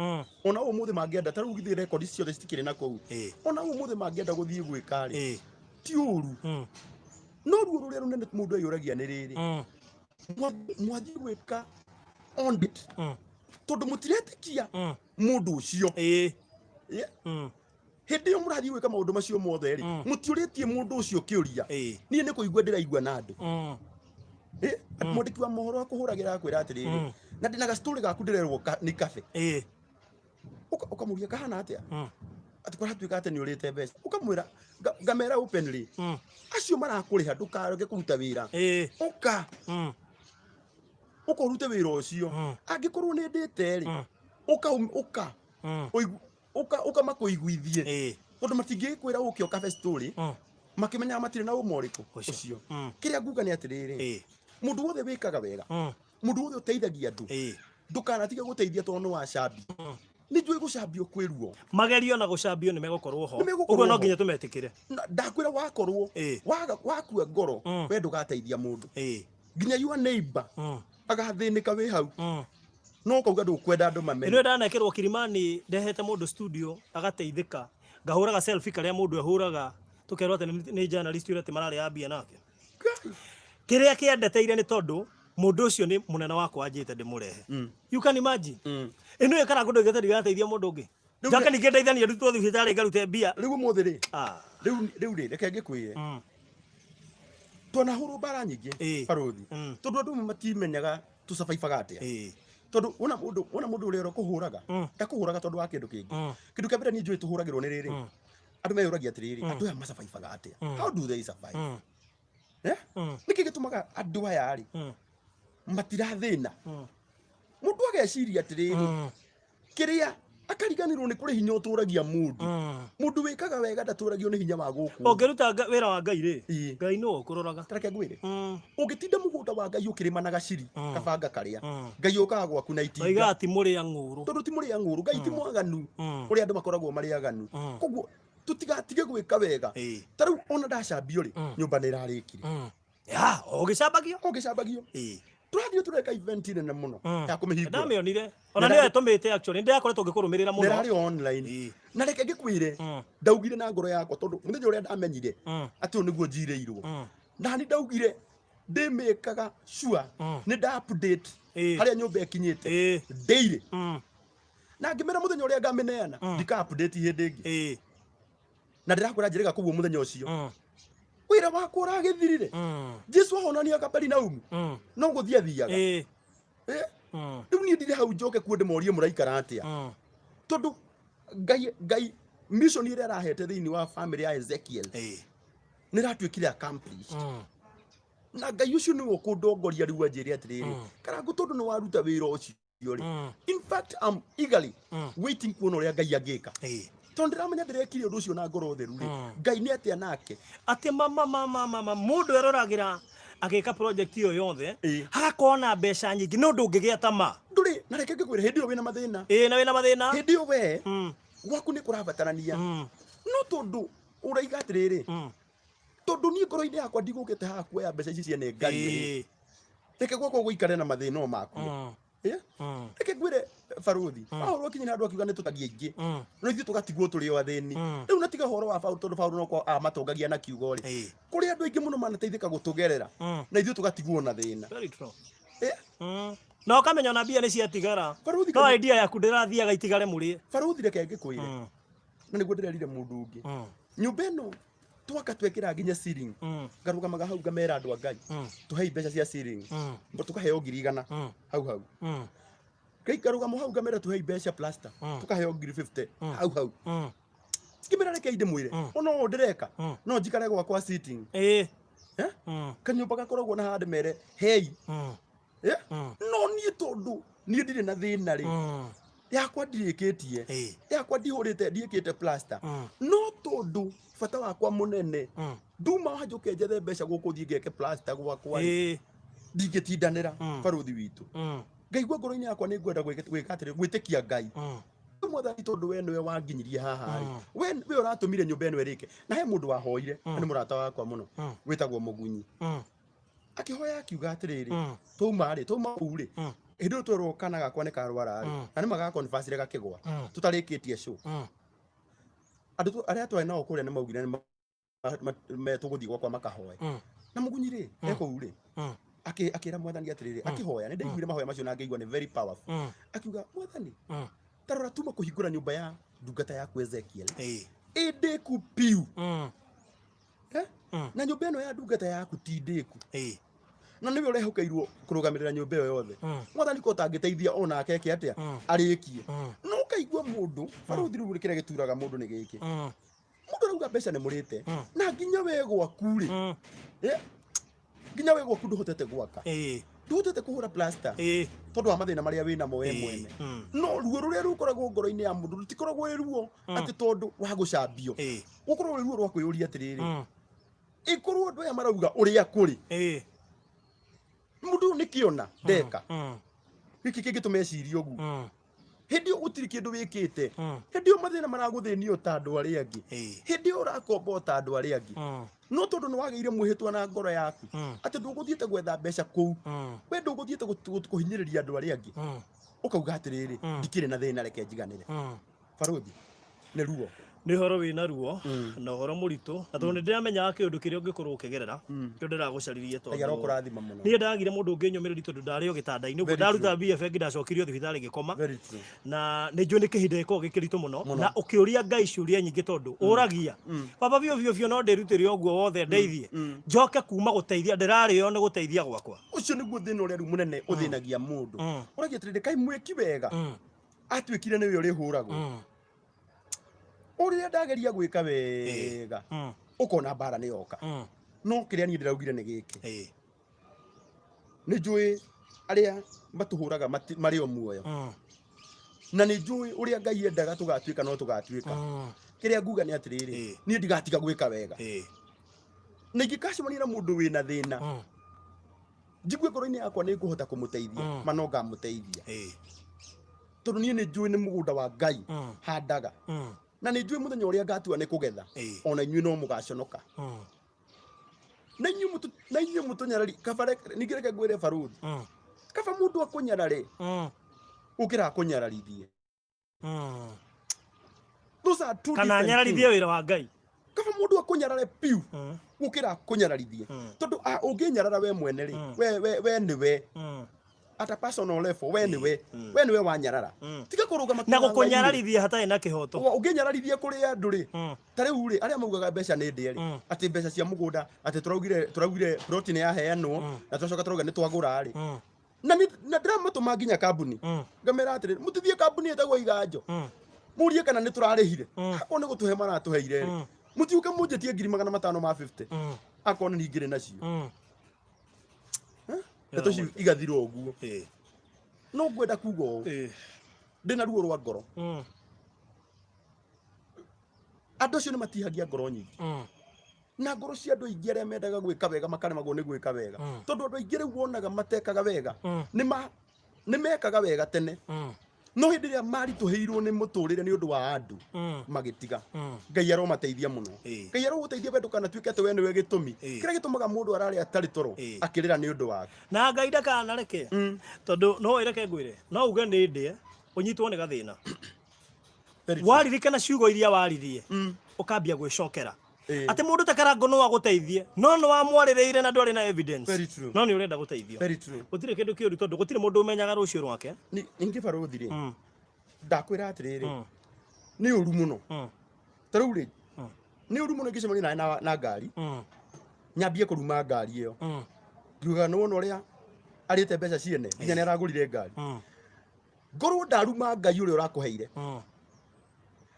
Ona ũmũthĩ mangĩenda, ta rĩu githĩ rekondi ciothe citikĩrĩ na kũu? Ona ũmũthĩ mangĩenda gũthiĩ gwĩka rĩ, ti ũru. No ruo rũrĩa rũnene mũndũ eyũragia nĩ rĩrĩ, mwathiĩ gwĩka audit tondũ mũtiretĩkia mũndũ ũcio. Yeah. Hĩndĩ ĩyo mũrathiĩ gwĩka maũndũ macio mothe rĩ, mũtiũrĩtie mũndũ ũcio kĩũria. Niĩ nĩ kũigua ndĩraigua na andũ. Eh, mwandĩki wa mohoro akũhũragĩra akwĩra atĩrĩrĩ, na ndĩna gastory gaku ndĩrerwo nĩ kabe. Ũkamũria kahana atĩa, atĩ kũratuĩka atĩ nĩ ũrĩte mbeca. Ũkamwĩra, ngamera openly, acio marakũrĩha ndũkarege kũruta wĩra. Ũka ũka ũrute wĩra ũcio. Angĩkorwo nĩ ndĩte rĩ, ũka ũka ũka ũka makũiguithie, tondũ matingĩkwĩra ũke ũkabe story makĩmenyaga matirĩ na ũma ũrĩkũ. Ũcio. Ũcio. Kĩrĩa nguga nĩ atĩrĩrĩ, mũndũ wothe wĩkaga wega, mũndũ wothe ũteithagia andũ, ndũkanatige gũteithia tondũ nĩ wacambi. Nĩ njũĩ gũcambio kwĩ ruo. Magerio na gũcambio nĩ megũkorwo ho. Nĩ megũkorwo Ũguo no ho. nginya tũmetĩkĩre. Ndakwĩra wakorwo waga wakua ngoro, we ndũgateithia mũndũ. Nginya your neighbor agathĩnĩka wĩ hau, no ũkauga ndũkwenda andũ mamenye. Ĩno ndanekĩrwo Kilimani, ndehete mũndũ studio agateithĩka, ngahũraga selfie karĩa mũndũ ehũraga, tũkerwo atĩ nĩ journalist ũrĩa atĩ mararĩa mbia nake. Kĩrĩa kĩandeteire nĩ tondũ mũndũ ũcio nĩ mũnene wakwa anjĩte ndĩmũrehe. You can imagine. Ĩno ĩkara kũndũ ĩgĩte ndirateithia mũndũ ũngĩ. Rĩu Njoke ningĩ ndeithanie ndutwo thibitarĩ ngarute mbia. Rĩu ũmũthĩ rĩ, rĩu rĩ, reke ngĩkwĩre, twanahũrwo mbara nyingĩ, barũthi, tondũ andũ amwe matimenyaga tũcabaibaga atĩa. Tondũ wona mũndũ ũrĩa ũkũhũraga, ndakũhũraga tondũ wa kĩndũ kĩngĩ. Kĩndũ kĩa mbere niĩ njũĩ tũhũragĩrwo nĩ rĩrĩ, andũ meyũragia atĩrĩrĩ, andũ aya macabaibaga atĩa? How do they survive? Eh? Nĩkĩ gĩtũmaga andũ aya rĩ matirathĩna? Mũndũ ageciria atĩrĩrĩ, kĩrĩa akariganĩrwo nĩ kũrĩ hinya ũtũragia mũndũ. Mũndũ wĩkaga wega ndatũragio nĩ hinya wa gũkũ thĩ. Ũngĩruta wĩra wa Ngai rĩ, Ngai nĩwe ũkũroraga. Ta reke ngwĩre, ũngĩtinda mũgũnda wa Ngai ũkĩrĩma na gaciri, kabanga karĩa, Ngai ũkaga gwaku na itinga. Oigaga ti mũrĩa ng'ũrũ. Tondũ ti mũrĩa ng'ũrũ, Ngai ti mwaganu ũrĩa andũ makoragwo marĩ aganu. Koguo tũtigatige gwĩka wega. Ta rĩu ona ndacambio rĩ, nyũmba nĩ ĩrarĩkire. Ya, o ũgĩcambagio? O ngĩcambagio. Tũrathiĩ tũreka event nene mũno ya kũmĩhingũra. Ndamĩonire. Ona nĩyo ĩtũmĩte actually, nĩndĩrakoretwo ngĩkũrũmĩrĩra mũno. Nĩrarĩ online. Na reke ngĩkwĩre, ndaugire na ngoro yakwa, tondũ mũthenya ũrĩa ndamenyire atĩ ũyũ nĩguo njirĩirwo, nani ndaugire ndĩmĩkaga sure nĩ nda update harĩa nyũmba ĩkinyĩte daily. Na ngĩmera mũthenya ũrĩa ngamĩneana, ndika update hĩndĩ ĩngĩ. Na ndĩrakwĩra njĩrĩga kũguo mũthenya ũcio wĩra wakwa ũragĩthirire. Jesu ahonania Kaperinaumu, no gũthiĩ athiaga. Eh? Rĩu niĩ ndirĩ hau njoke kuo ndĩmorie mũraikara atĩa, tondũ Ngai mission ĩrĩa arahete thĩinĩ wa family ya Ezekiel nĩ ĩratuĩkire accomplished. Na Ngai ũcio nĩwe ũkũndongoria rĩu anjĩre atĩrĩrĩ, Karangũ, tondũ nĩ waruta wĩra ũcio rĩ, in fact I'm eagerly waiting kuona ũrĩa Ngai angĩka, tondũ ndĩramenya ndĩrekire ũndũ ũcio na ngoro theru rĩ, Ngai nĩ atĩa nake. Atĩ mama mama mama, mũndũ eroragĩra agĩka project ĩyo yothe, hagakorwo na mbeca nyingĩ, nĩ ũndũ ũngĩgĩa tama. Ndũrĩ na reke ngĩkwĩre, hĩndĩ ĩyo wĩna mathĩna. Ĩĩ, na wĩna mathĩna. Hĩndĩ ĩyo we gwaku nĩ kũrabatarania, no tondũ ũraiga atĩrĩrĩ, tondũ niĩ ngoro-inĩ yakwa ndigũkĩte haha kuoya mbeca ici ciene Ngai rĩ, reke gwakwa gũikare na mathĩna o makuo. Eh? Reke ngwĩre baruthi, Paũlũ akinyire handũ akiuga nĩ tũtagia aingĩ, no ithuĩ tũgatigwo tũrĩ o athĩni. Rĩu na tiga ũhoro wa Paũlũ, tondũ Paũlũ no amatongagia na kiugo rĩ, kũrĩ andũ aingĩ mũno manateithĩka gũtũgerera, na ithuĩ tũgatigwo na thĩna. Very true. Eh? Na ũkamenya ona mbia nĩ ciatigara. Baruthi, no idea yaku ndĩrathiaga itigare mũrĩe. Baruthi, reke ngĩkwĩre, na nĩguo ndĩrerire mũndũ ũngĩ, nyũmba ĩno twaka twekĩra nginya ceiling, ngarũgamaga hau ngamera andũ a Ngai, tũhei mbeca cia ceiling. Tũkaheo 100,000 hau hau. Ngaika hau ngamera tuhei mbeca plaster, tukaheo ngiri 50 hau hau. Ngĩmera reke ndĩmwĩre, ona ũũ ndĩreka no njikare gwakwa sitting. Eh? Kanyũmba gakoragwo na handũ mere hei. Eh? No niĩ tondũ niĩ ndirĩ na thĩna rĩ, yakwa ndirĩkĩtie, yakwa ndihũrĩte, ndiĩkĩte plaster, no tondũ bata wakwa mũnene nduma wanjũke njethe mbeca gũkũ thiĩ ngeke plaster gwakwa rĩ, ndingĩtindanĩra. Barũthi witũ, ngaigua ngoro-inĩ yakwa nĩ ngwenda gwĩka atĩrĩ, gwĩtĩkia Ngai. Mwathani, tondũ we nĩwe wanginyirie haha rĩ, we ũratũmire nyũmba ĩno ĩrĩke. Na he mũndũ wahoire, na nĩ mũrata wakwa mũno, wĩtagwo Mũgunyi, akĩhoya akiuga atĩrĩrĩ, twauma rĩ, twauma kũu rĩ, hĩndĩ ĩyo twerwo kana gakwa nĩ karwara rĩ, na nĩ magakonfacire gakĩgwa tũtarĩkĩtie show. Andũ arĩa twarĩ nao kũrĩa nĩ maugire nĩ tũgũthiĩ gwakwa makahoe. Na Mũgunyi rĩ, e kũu rĩ, akĩra Mwathani atĩrĩrĩ, akĩhoya, nĩ ndaiguire mahoya macio na ngĩigua nĩ very powerful. Akiuga, "Mwathani, tarora tuma kũhingũra nyũmba ya ndungata yaku Ezekiel ĩndĩku piu." Eh? Na nyũmba ĩno ya ndungata yaku ti ndĩku, na nĩwe ũrehokeirwo kũrũgamĩrĩra nyũmba ĩyo yothe. Mwathani, ko ũtangĩteithia onake eke atĩa arĩkie? No ũkaigua mũndũ, barũthi, rĩu kĩrĩa gĩturaga mũndũ nĩ gĩkĩ. Mũndũ arauga mbeca nĩ mũrĩte, na nginya we gwaku rĩ, eh, nginya we gwaku ndũhotete gwaka, ndũhotete kũhũra plaster, tondũ wa mathĩna marĩa wĩ namo we mwene. No ruo rũrĩa rũkoragwo ngoro-inĩ ya mũndũ rũtikoragwo rwĩ ruo atĩ tondũ wa gũcambio, gũkorwo rwĩ ruo rwa kwĩyũria atĩrĩrĩ, ĩkorwo andũ aya marauga ũrĩa kũrĩ, mũndũ ũyũ nĩkĩona ndeka gĩkĩ kĩngĩtũma ecirie ũguo. Hĩndĩ ĩyo gũtirĩ kĩndũ wĩkĩte. Hĩndĩ ĩyo mathĩna maragũthĩnia o ta andũ arĩa angĩ. Hĩndĩ ĩyo ũrakomba o ta andũ arĩa angĩ. No tondũ nĩ wagĩire mwĩhĩtwa na ngoro yaku atĩ ndũgũthiĩte gwetha mbeca kũu, we ndũgũthiĩte kũhinyĩrĩria andũ arĩa angĩ, ũkauga atĩrĩrĩ, ndikĩrĩ na thĩna, reke njiganĩre. Barũthi, nĩ ruo. Nĩ ũhoro wĩna ruo na ũhoro mũritũ, na tondũ nĩ ndĩramenyaga kĩũndũ kĩrĩa ũngĩkorwo ũkĩgerera, kĩo ndĩragũcaririe. Ngai Tondũ arokũrathima mũno. Niĩ ndagire mũndũ ũngĩnyũmĩrĩria tondũ ndarĩ o gĩtanda-inĩ ũguo. Very. Ndaruta mbia bengi, ndacokirio thibitarĩ ngĩkoma. Very true. Na nĩ njũĩ nĩ kĩhinda gĩkoragwo gĩkĩritũ mũno. Mũno. Na ũkĩũria Ngai ciũria nyingĩ, tondũ ũragia, "Baba, biũ biũ biũ no ndĩrutĩre ũguo wothe ndeithie, njoke kuma gũteithia ndĩrarĩo nĩ gũteithia gwakwa?" Ũcio nĩguo thĩna ũrĩa rĩu mũnene ũthĩnagia mũndũ. Ũragia atĩrĩrĩ, kaĩ mwĩki wega atuĩkire nĩwe ũrĩhũragwo? Ũrĩa ndageria gwĩka wega, ũkona mbara nĩ yoka. No kĩrĩa niĩ ndĩraugire nĩ gĩkĩ: nĩ njũĩ arĩa matũhũraga marĩ o muoyo, na nĩ njũĩ ũrĩa Ngai endaga tũgatuĩka no tũgatuĩka. Kĩrĩa nguga nĩ atĩrĩrĩ, niĩ ndigatiga gwĩka wega, na ingĩkacemania na mũndũ wĩna thĩna, njigue ngoro-inĩ yakwa nĩ ngũhota kũmũteithia, ma no ngamũteithia, tondũ niĩ nĩ njũĩ nĩ mũgũnda wa Ngai handaga, na nĩ njũĩ mũthenya ũrĩa ngatua nĩ kũgetha, ona inyuĩ no mũgaconoka. Na inyuĩ mũtũnyarari, kaba ningĩ reke ngwĩre, barũthi, kaba mũndũ akũnyarare gũkĩra akũnyararithie. Those are two Kana different anyararithie things. wĩra wa Ngai. Kaba mũndũ akũnyarare piu gũkĩra akũnyararithie, tondũ ũngĩnyarara we mwene rĩ, we nĩwe at a personal level, we nĩwe, we nĩwe wanyarara. Tiga kũrũgama Na kĩganga-inĩ. Gũkũnyararithia hatarĩ na kĩhoto. Ũngĩnyararithia kũrĩ andũ rĩ, ta rĩu rĩ, arĩa maugaga mbeca nĩ ndĩe rĩ, atĩ mbeca cia mũgũnda, atĩ tũraugire plot nĩ yaheanwo, na twacoka tũrauga nĩ twagũra rĩ, na na ndĩramatũma nginya kambuni, ngamera atĩrĩ, mũtithiĩ kambuni ĩtagwo Iganjo, mũrie kana nĩ tũrarĩhire. Akorwo nĩ gũtũhe maratũheire rĩ, mũtiũke mũnjĩtie ngiri 500 ma 50, akorwo nĩ ningĩrĩ nacio. Ndeto icio igathira ũguo. No ngwenda kuga ũũ, ndĩna ruo rwa ngoro. Andũ acio nĩ matihagia ngoro nyingĩ, na ngoro cia andũ aingĩ arĩa mendaga gwĩka wega makaremagwo nĩ gwĩka wega, tondũ andũ aingĩ rĩu wonaga matekaga wega nĩ mekaga wega tene, no hĩndĩ ĩrĩa maritũhĩirwo nĩ mũtũrĩre nĩ ũndũ wa andũ, magĩtiga. Ngai aromateithia mũno. Ngai arogũteithia we, ndũkanatuĩke atĩ we nĩwe gĩtũmi kĩrĩa gĩtũmaga mũndũ ararĩa atarĩ toro akĩrĩra nĩ ũndũ wake. Na Ngai ndakanareke, tondũ no ĩreke ngwĩre, no uge nĩ ndĩe ũnyitwo nĩ gathĩna. Very true. Waririkana ciugo iria waririe, ũkambia gwĩcokera atĩ mũndũ ta Karango no agũteithie, no nĩ wamwarĩrĩire na ndwarĩ na evidence. Very true. No nĩ ũrenda gũteithio. Very true. Gũtirĩ kĩndũ kĩũru, tondũ gũtirĩ mũndũ ũmenyaga rũciũ rwake. Ningĩ barũthi rĩ, ndakwĩra atĩrĩrĩ, nĩ ũru mũno. Ta rĩu rĩ, nĩ ũru mũno ingĩcemania nawe na ngari, nyambie kũruma ngari ĩyo, ngiugaga nĩ wona ũrĩa arĩte mbeca ciene, nginya nĩ aragũrire ngari. Ngorwo ndaruma Ngai ũrĩa ũrakũheire.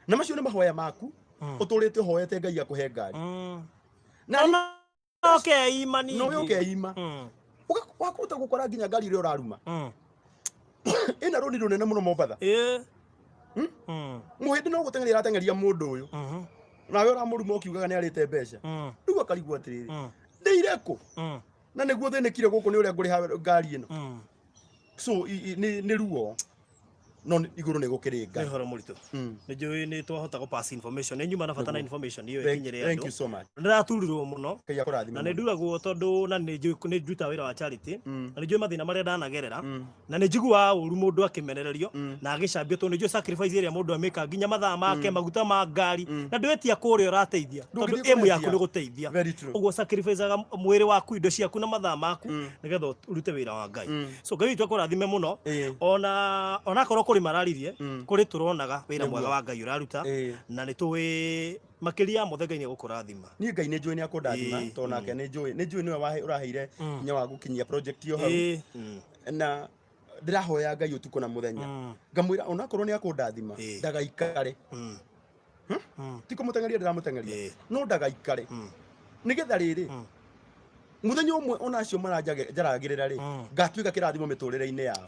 Na macio nĩ mahoya maku ũtũrĩte ũhoete Ngai akũhe ngari. Na Ũkeima ningĩ. Nowe ũkeima. Wakũhota gũkora nginya ngari ĩrĩa ũraruma ĩna rũni rũnene mũno Mombatha. Mũhĩndĩ no gũteng'eria arateng'eria mũndũ ũyũ. Nawe ũramũruma ũkiugaga nĩ arĩte mbeca. Rĩu akarigwo atĩrĩrĩ, ndĩire kũ? Na nĩguo thĩnĩkire gũkũ nĩ ũrĩa ngũrĩha ngari ĩno. So nĩ ruo no igũrũ nĩ gũkĩrĩ Nĩ Ngai. ũhoro mũritũ. Nĩ njũĩ nĩ twahota gũ pass information. Nĩ nyuma na bata na information ĩyo ĩkinyĩre Thank andũ. you so much. Nĩ ndĩraturirwo mũno. Ngai akũrathime Na nĩ mũno. nduragwo tondũ na nĩ njũĩ nĩ ndutaga wĩra wa charity. Na nĩ njũĩ mathĩna marĩa ndanagerera. Na nĩ njiguaga ũru mũndũ akĩmenererio na agĩcambio tondũ nĩ njũĩ sacrifice ĩrĩa mũndũ amĩka nginya mathaa make, maguta ma ngari. Na ndwĩtia kũrĩa ũrateithia tondũ Ndũngĩthiĩ aim yaku kũmetia. nĩ gũteithia. Very true. Ũguo sacrifice-aga mwĩrĩ waku, indo ciaku na mathaa maku nĩgetha ũrute wĩra wa Ngai. So Ngai witũ akũrathime mũno. Ona onakorwo kũrĩ mararirie, kũrĩ tũronaga wĩra mwega wa Ngai ũraruta na nĩ tũĩ makĩria ya mothe Ngai nĩ egũkũrathima. Niĩ Ngai nĩ njũĩ nĩ akũndathima tondũ nake nĩ njũĩ nĩ njũĩ nĩwe ũraheire hinya wa gũkinyia project ĩyo hau. Na ndĩrahoya Ngai ũtukũ na mũthenya ngamwĩra onakorwo nĩ akũndathima ndagaikare. Ti kũmũteng'eria ndĩramũteng'eria no ndagaikare nĩgetha rĩrĩ mũthenya ũmwe ona acio maranjaragĩrĩra rĩ ngatuĩka kĩrathimo mĩtũrĩre-inĩ yao.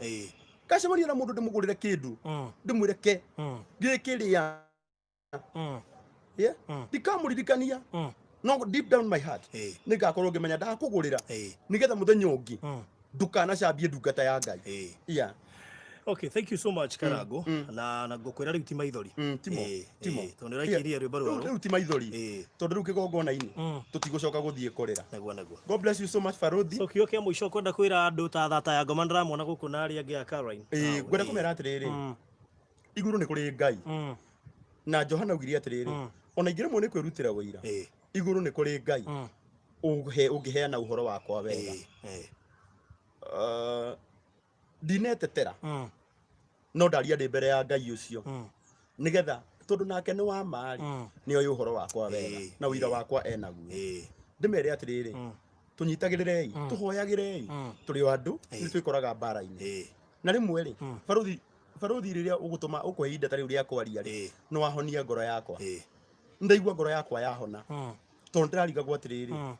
Ngacemania na mũndũ ndĩmũgũrĩre kĩndũ ndĩmwĩre ke gĩkĩ rĩa. Yeah? Ndikamũririkania no deep down my heart nĩ ngakorwo ngĩmenya ndakũgũrĩra nĩgetha mũthenya ũngĩ ndukanacambie ndungata ya Ngai. Yeah. Okay, thank you so much Karango. Na ngũkwĩra rĩu ti maithori. Timo, timo. Tondũ nĩ ũraikĩria rwĩmbo rwerũ. Rĩu ti maithori. Tondũ rĩu kĩgongona-inĩ tũtigũcoka gũthiĩ kũrĩra. Naguo naguo. God bless you so much, Baruthi. So kiugo kĩa mũico kwenda kwĩra andũ ta thata ya ngoma ndĩramona gũkũ na arĩa angĩ a Caroline. Ngwenda kũmera atĩrĩrĩ, igũrũ nĩ kũrĩ Ngai. Na Johana augire atĩrĩrĩ, ona ingĩremwo nĩ kwĩrutĩra wũira, igũrũ nĩ kũrĩ Ngai ũngĩheana ũhoro wakwa wega. Ndinetetera no ndaria ndĩ mbere ya Ngai ũcio nĩgetha tondũ nake nĩ wa ma rĩ, nĩ oĩ ũhoro wakwa wega na ũira wakwa enaguo. Ndĩmere atĩrĩrĩ, tũnyitagĩrĩrei, tũhoyagĩrei, tũrĩ o andũ nĩ twĩkoraga mbara-inĩ. Na rĩmwe rĩ, baruthi baruthi rĩrĩa ũgũtũma ũkũhe ihinda ta rĩu rĩa kwaria rĩ, nĩ wahonia ngoro yakwa. Ndaigua ngoro yakwa yahona tondũ ndĩrarigagwo atĩrĩrĩ,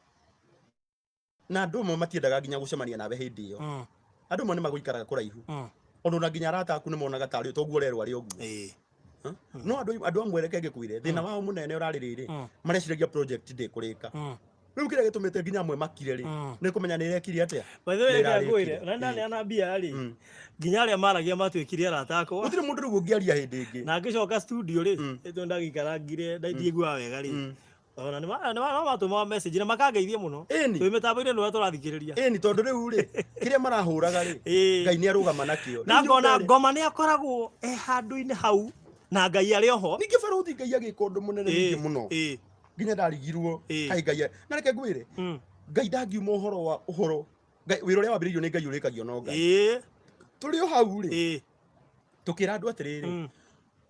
na andũ amwe matiendaga nginya gũcemania nawe hĩndĩ ĩyo. Andũ amwe nĩ magũikaraga kũraihu ona nginya arata aku nĩ monaga tarĩ toguo ũrerwo arĩ ũguo. No andũ amwe reke ngĩkwĩre thĩna wao mũnene ũrarĩ rĩrĩ, mareciragia project ndĩkũrĩka. Rĩu kĩrĩa gĩtũmĩte nginya amwe makire rĩ, nĩ kũmenya nĩ ĩrekire atĩa. By the way, Nĩ reke ngwĩre, ĩrarĩkire. na ndaneana mbia rĩ, nginya arĩa maragia matuĩkire arata akwa. Gũtirĩ mũndũ rĩu ũngĩaria hĩndĩ ĩngĩ. Na ngĩcoka studio rĩ, tondũ ndagĩikarangire ndiiguaga wega rĩ, ona nĩ no matũmaga message na makangeithia mũno. Ĩni. Twĩ mĩtambo-inĩ nĩwe tũrathikĩrĩria. Ĩni, tondũ rĩu rĩ, kĩrĩa marahũraga rĩ, Ngai nĩ arũgama nakĩo. Na Rĩu ngona nyũmba ĩrĩa- ngoma nĩ akoragwo e handũ-inĩ hau na Ngai arĩ oho. Ningĩ barũthi Ngai agĩka ũndũ mũnene ningĩ mũno. Nginya ndarigirwo kaĩ Ngai na reke ngwĩre, Ngai ndangiuma ũhoro wa ũhoro Ngai wĩra ũrĩa wambĩrĩirio nĩ Ngai ũrĩkagio no Ngai. Tũrĩ o hau rĩ, tũkĩra andũ atĩrĩrĩ,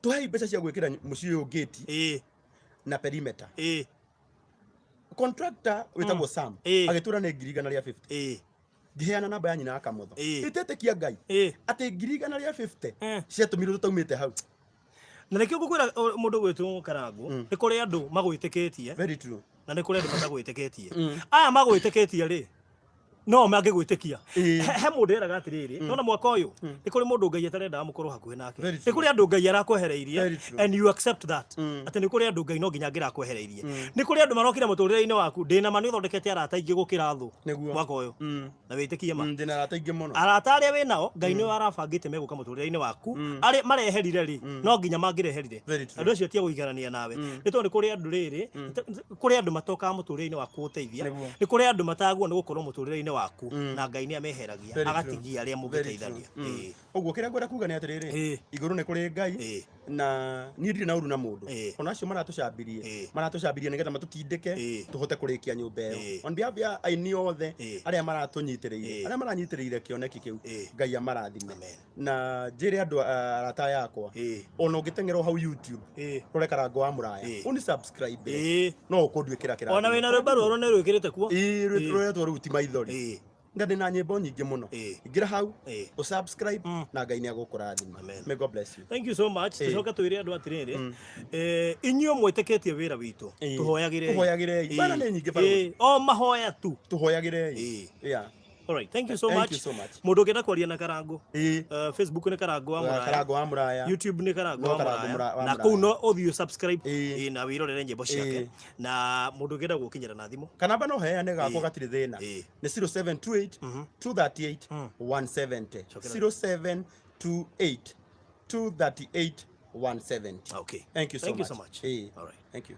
tũhei mbeca cia gwĩkĩra mũciĩ ũyũ gate na perimeter. Contractor wĩtagwo Sam agĩtwĩra nĩ 150,000. Ngĩheana namba ya nyina ya Kamotho. Ĩtetĩkia Ngai atĩ 150,000 ciatũmirwo tũtaumĩte hau. Na nĩkĩo ngũkwĩra mũndũ gwĩtwo Karangũ, nĩ kũrĩ andũ magwĩtĩkĩtie. Very true. Na nĩ kũrĩ andũ matagwĩtĩkĩtie. Aya magwĩtĩkĩtie rĩ, no mangĩgwĩtĩkia. He mũndũ eraga atĩrĩrĩ, nona mwaka ũyũ nĩ kũrĩ mũndũ Ngai atarendaga mũkorwo hakuhĩ nake. Very Nĩ true. kũrĩ andũ Ngai arakwehereirie Very true. and you accept that atĩ nĩ kũrĩ andũ Ngai no nginya angĩrakwehereirie. Nĩ kũrĩ andũ marokire mũtũrĩre-inĩ waku, ndĩna ma nĩ ũthondekete arata aingĩ gũkĩra thũ Nĩguo. mwaka ũyũ. Na wĩtĩkie ma. Ndĩna arata aingĩ mũno. Arata arĩa wĩ nao Ngai nĩwe arabangĩte megũka mũtũrĩre-inĩ waku, arĩa mareherire rĩ, no nginya mangĩreherire. Very true. Andũ acio ti a gũikarania nawe. Nĩ tondũ nĩ kũrĩ andũ rĩrĩ, kũrĩ andũ matokaga mũtũrĩre-inĩ waku gũteithia, Nĩguo. nĩ kũrĩ andũ matagwo nĩ gũkorwo mũtũrĩre-inĩ waku, na Ngai nĩ ameheragia Very true. agatigia arĩa Very mũngĩteithania. true. Ũguo kĩrĩa ngwenda kuga nĩ atĩrĩrĩ, igũrũ nĩ kũrĩ Ngai na niĩ ndirĩ na ũru na mũndũ. Ona acio maratũcambirie, maratũcambirie nĩgetha matũtindĩke tũhote kũrĩkia nyũmba ĩyo. On behalf ya aini othe arĩa maratũnyitĩrĩire, arĩa maranyitĩrĩire kĩoneki kĩu, Ngai amarathime. Amen. Na njĩre andũ arata yakwa, ona ũngĩteng'era o hau YouTube, rore Karango wa Mũraya, ũni subscribe, no ũkũnduĩkĩra kĩrathimo. Ona wĩna rwĩmbo rwerũ nĩ rwĩkĩrĩte kuo. Ĩĩ, rwĩretwo rĩu ti maithori. Na ndĩna nyĩmbo nyingĩ mũno. Ingĩra hau, ũsubscribe, na Ngai nĩ agũkũrathima. Amen. May God bless you. Thank you so much. Tucoke twĩre andũ atĩrĩrĩ, inyuĩ mwĩtĩkĩtie wĩra witũ, tũhoyagĩrei. Tũhoyagĩrei. Bana nĩ nyingĩ barũthi. O mahoya tu. Tũhoyagĩrei. Yeah. All right, thank you so Thank much. you so much. Mũndũ ũngĩenda kwaria na Karango, Facebook nĩ Karango wa Mũraya. Karango wa Mũraya. YouTube nĩ Karango No wa Karango Mũraya. wa Na Mũraya. kũu no ũthiĩ subscribe na wĩrorere nyĩmbo ciake. Na mũndũ ũngĩenda gũkinyĩra na thimũ. Kanamba no heane gakwa, gatirĩ thĩna. Nĩ 0728 238 170. Cokera. 0728 238 170. Okay. Thank you so Thank you much. so much. All right. Thank you.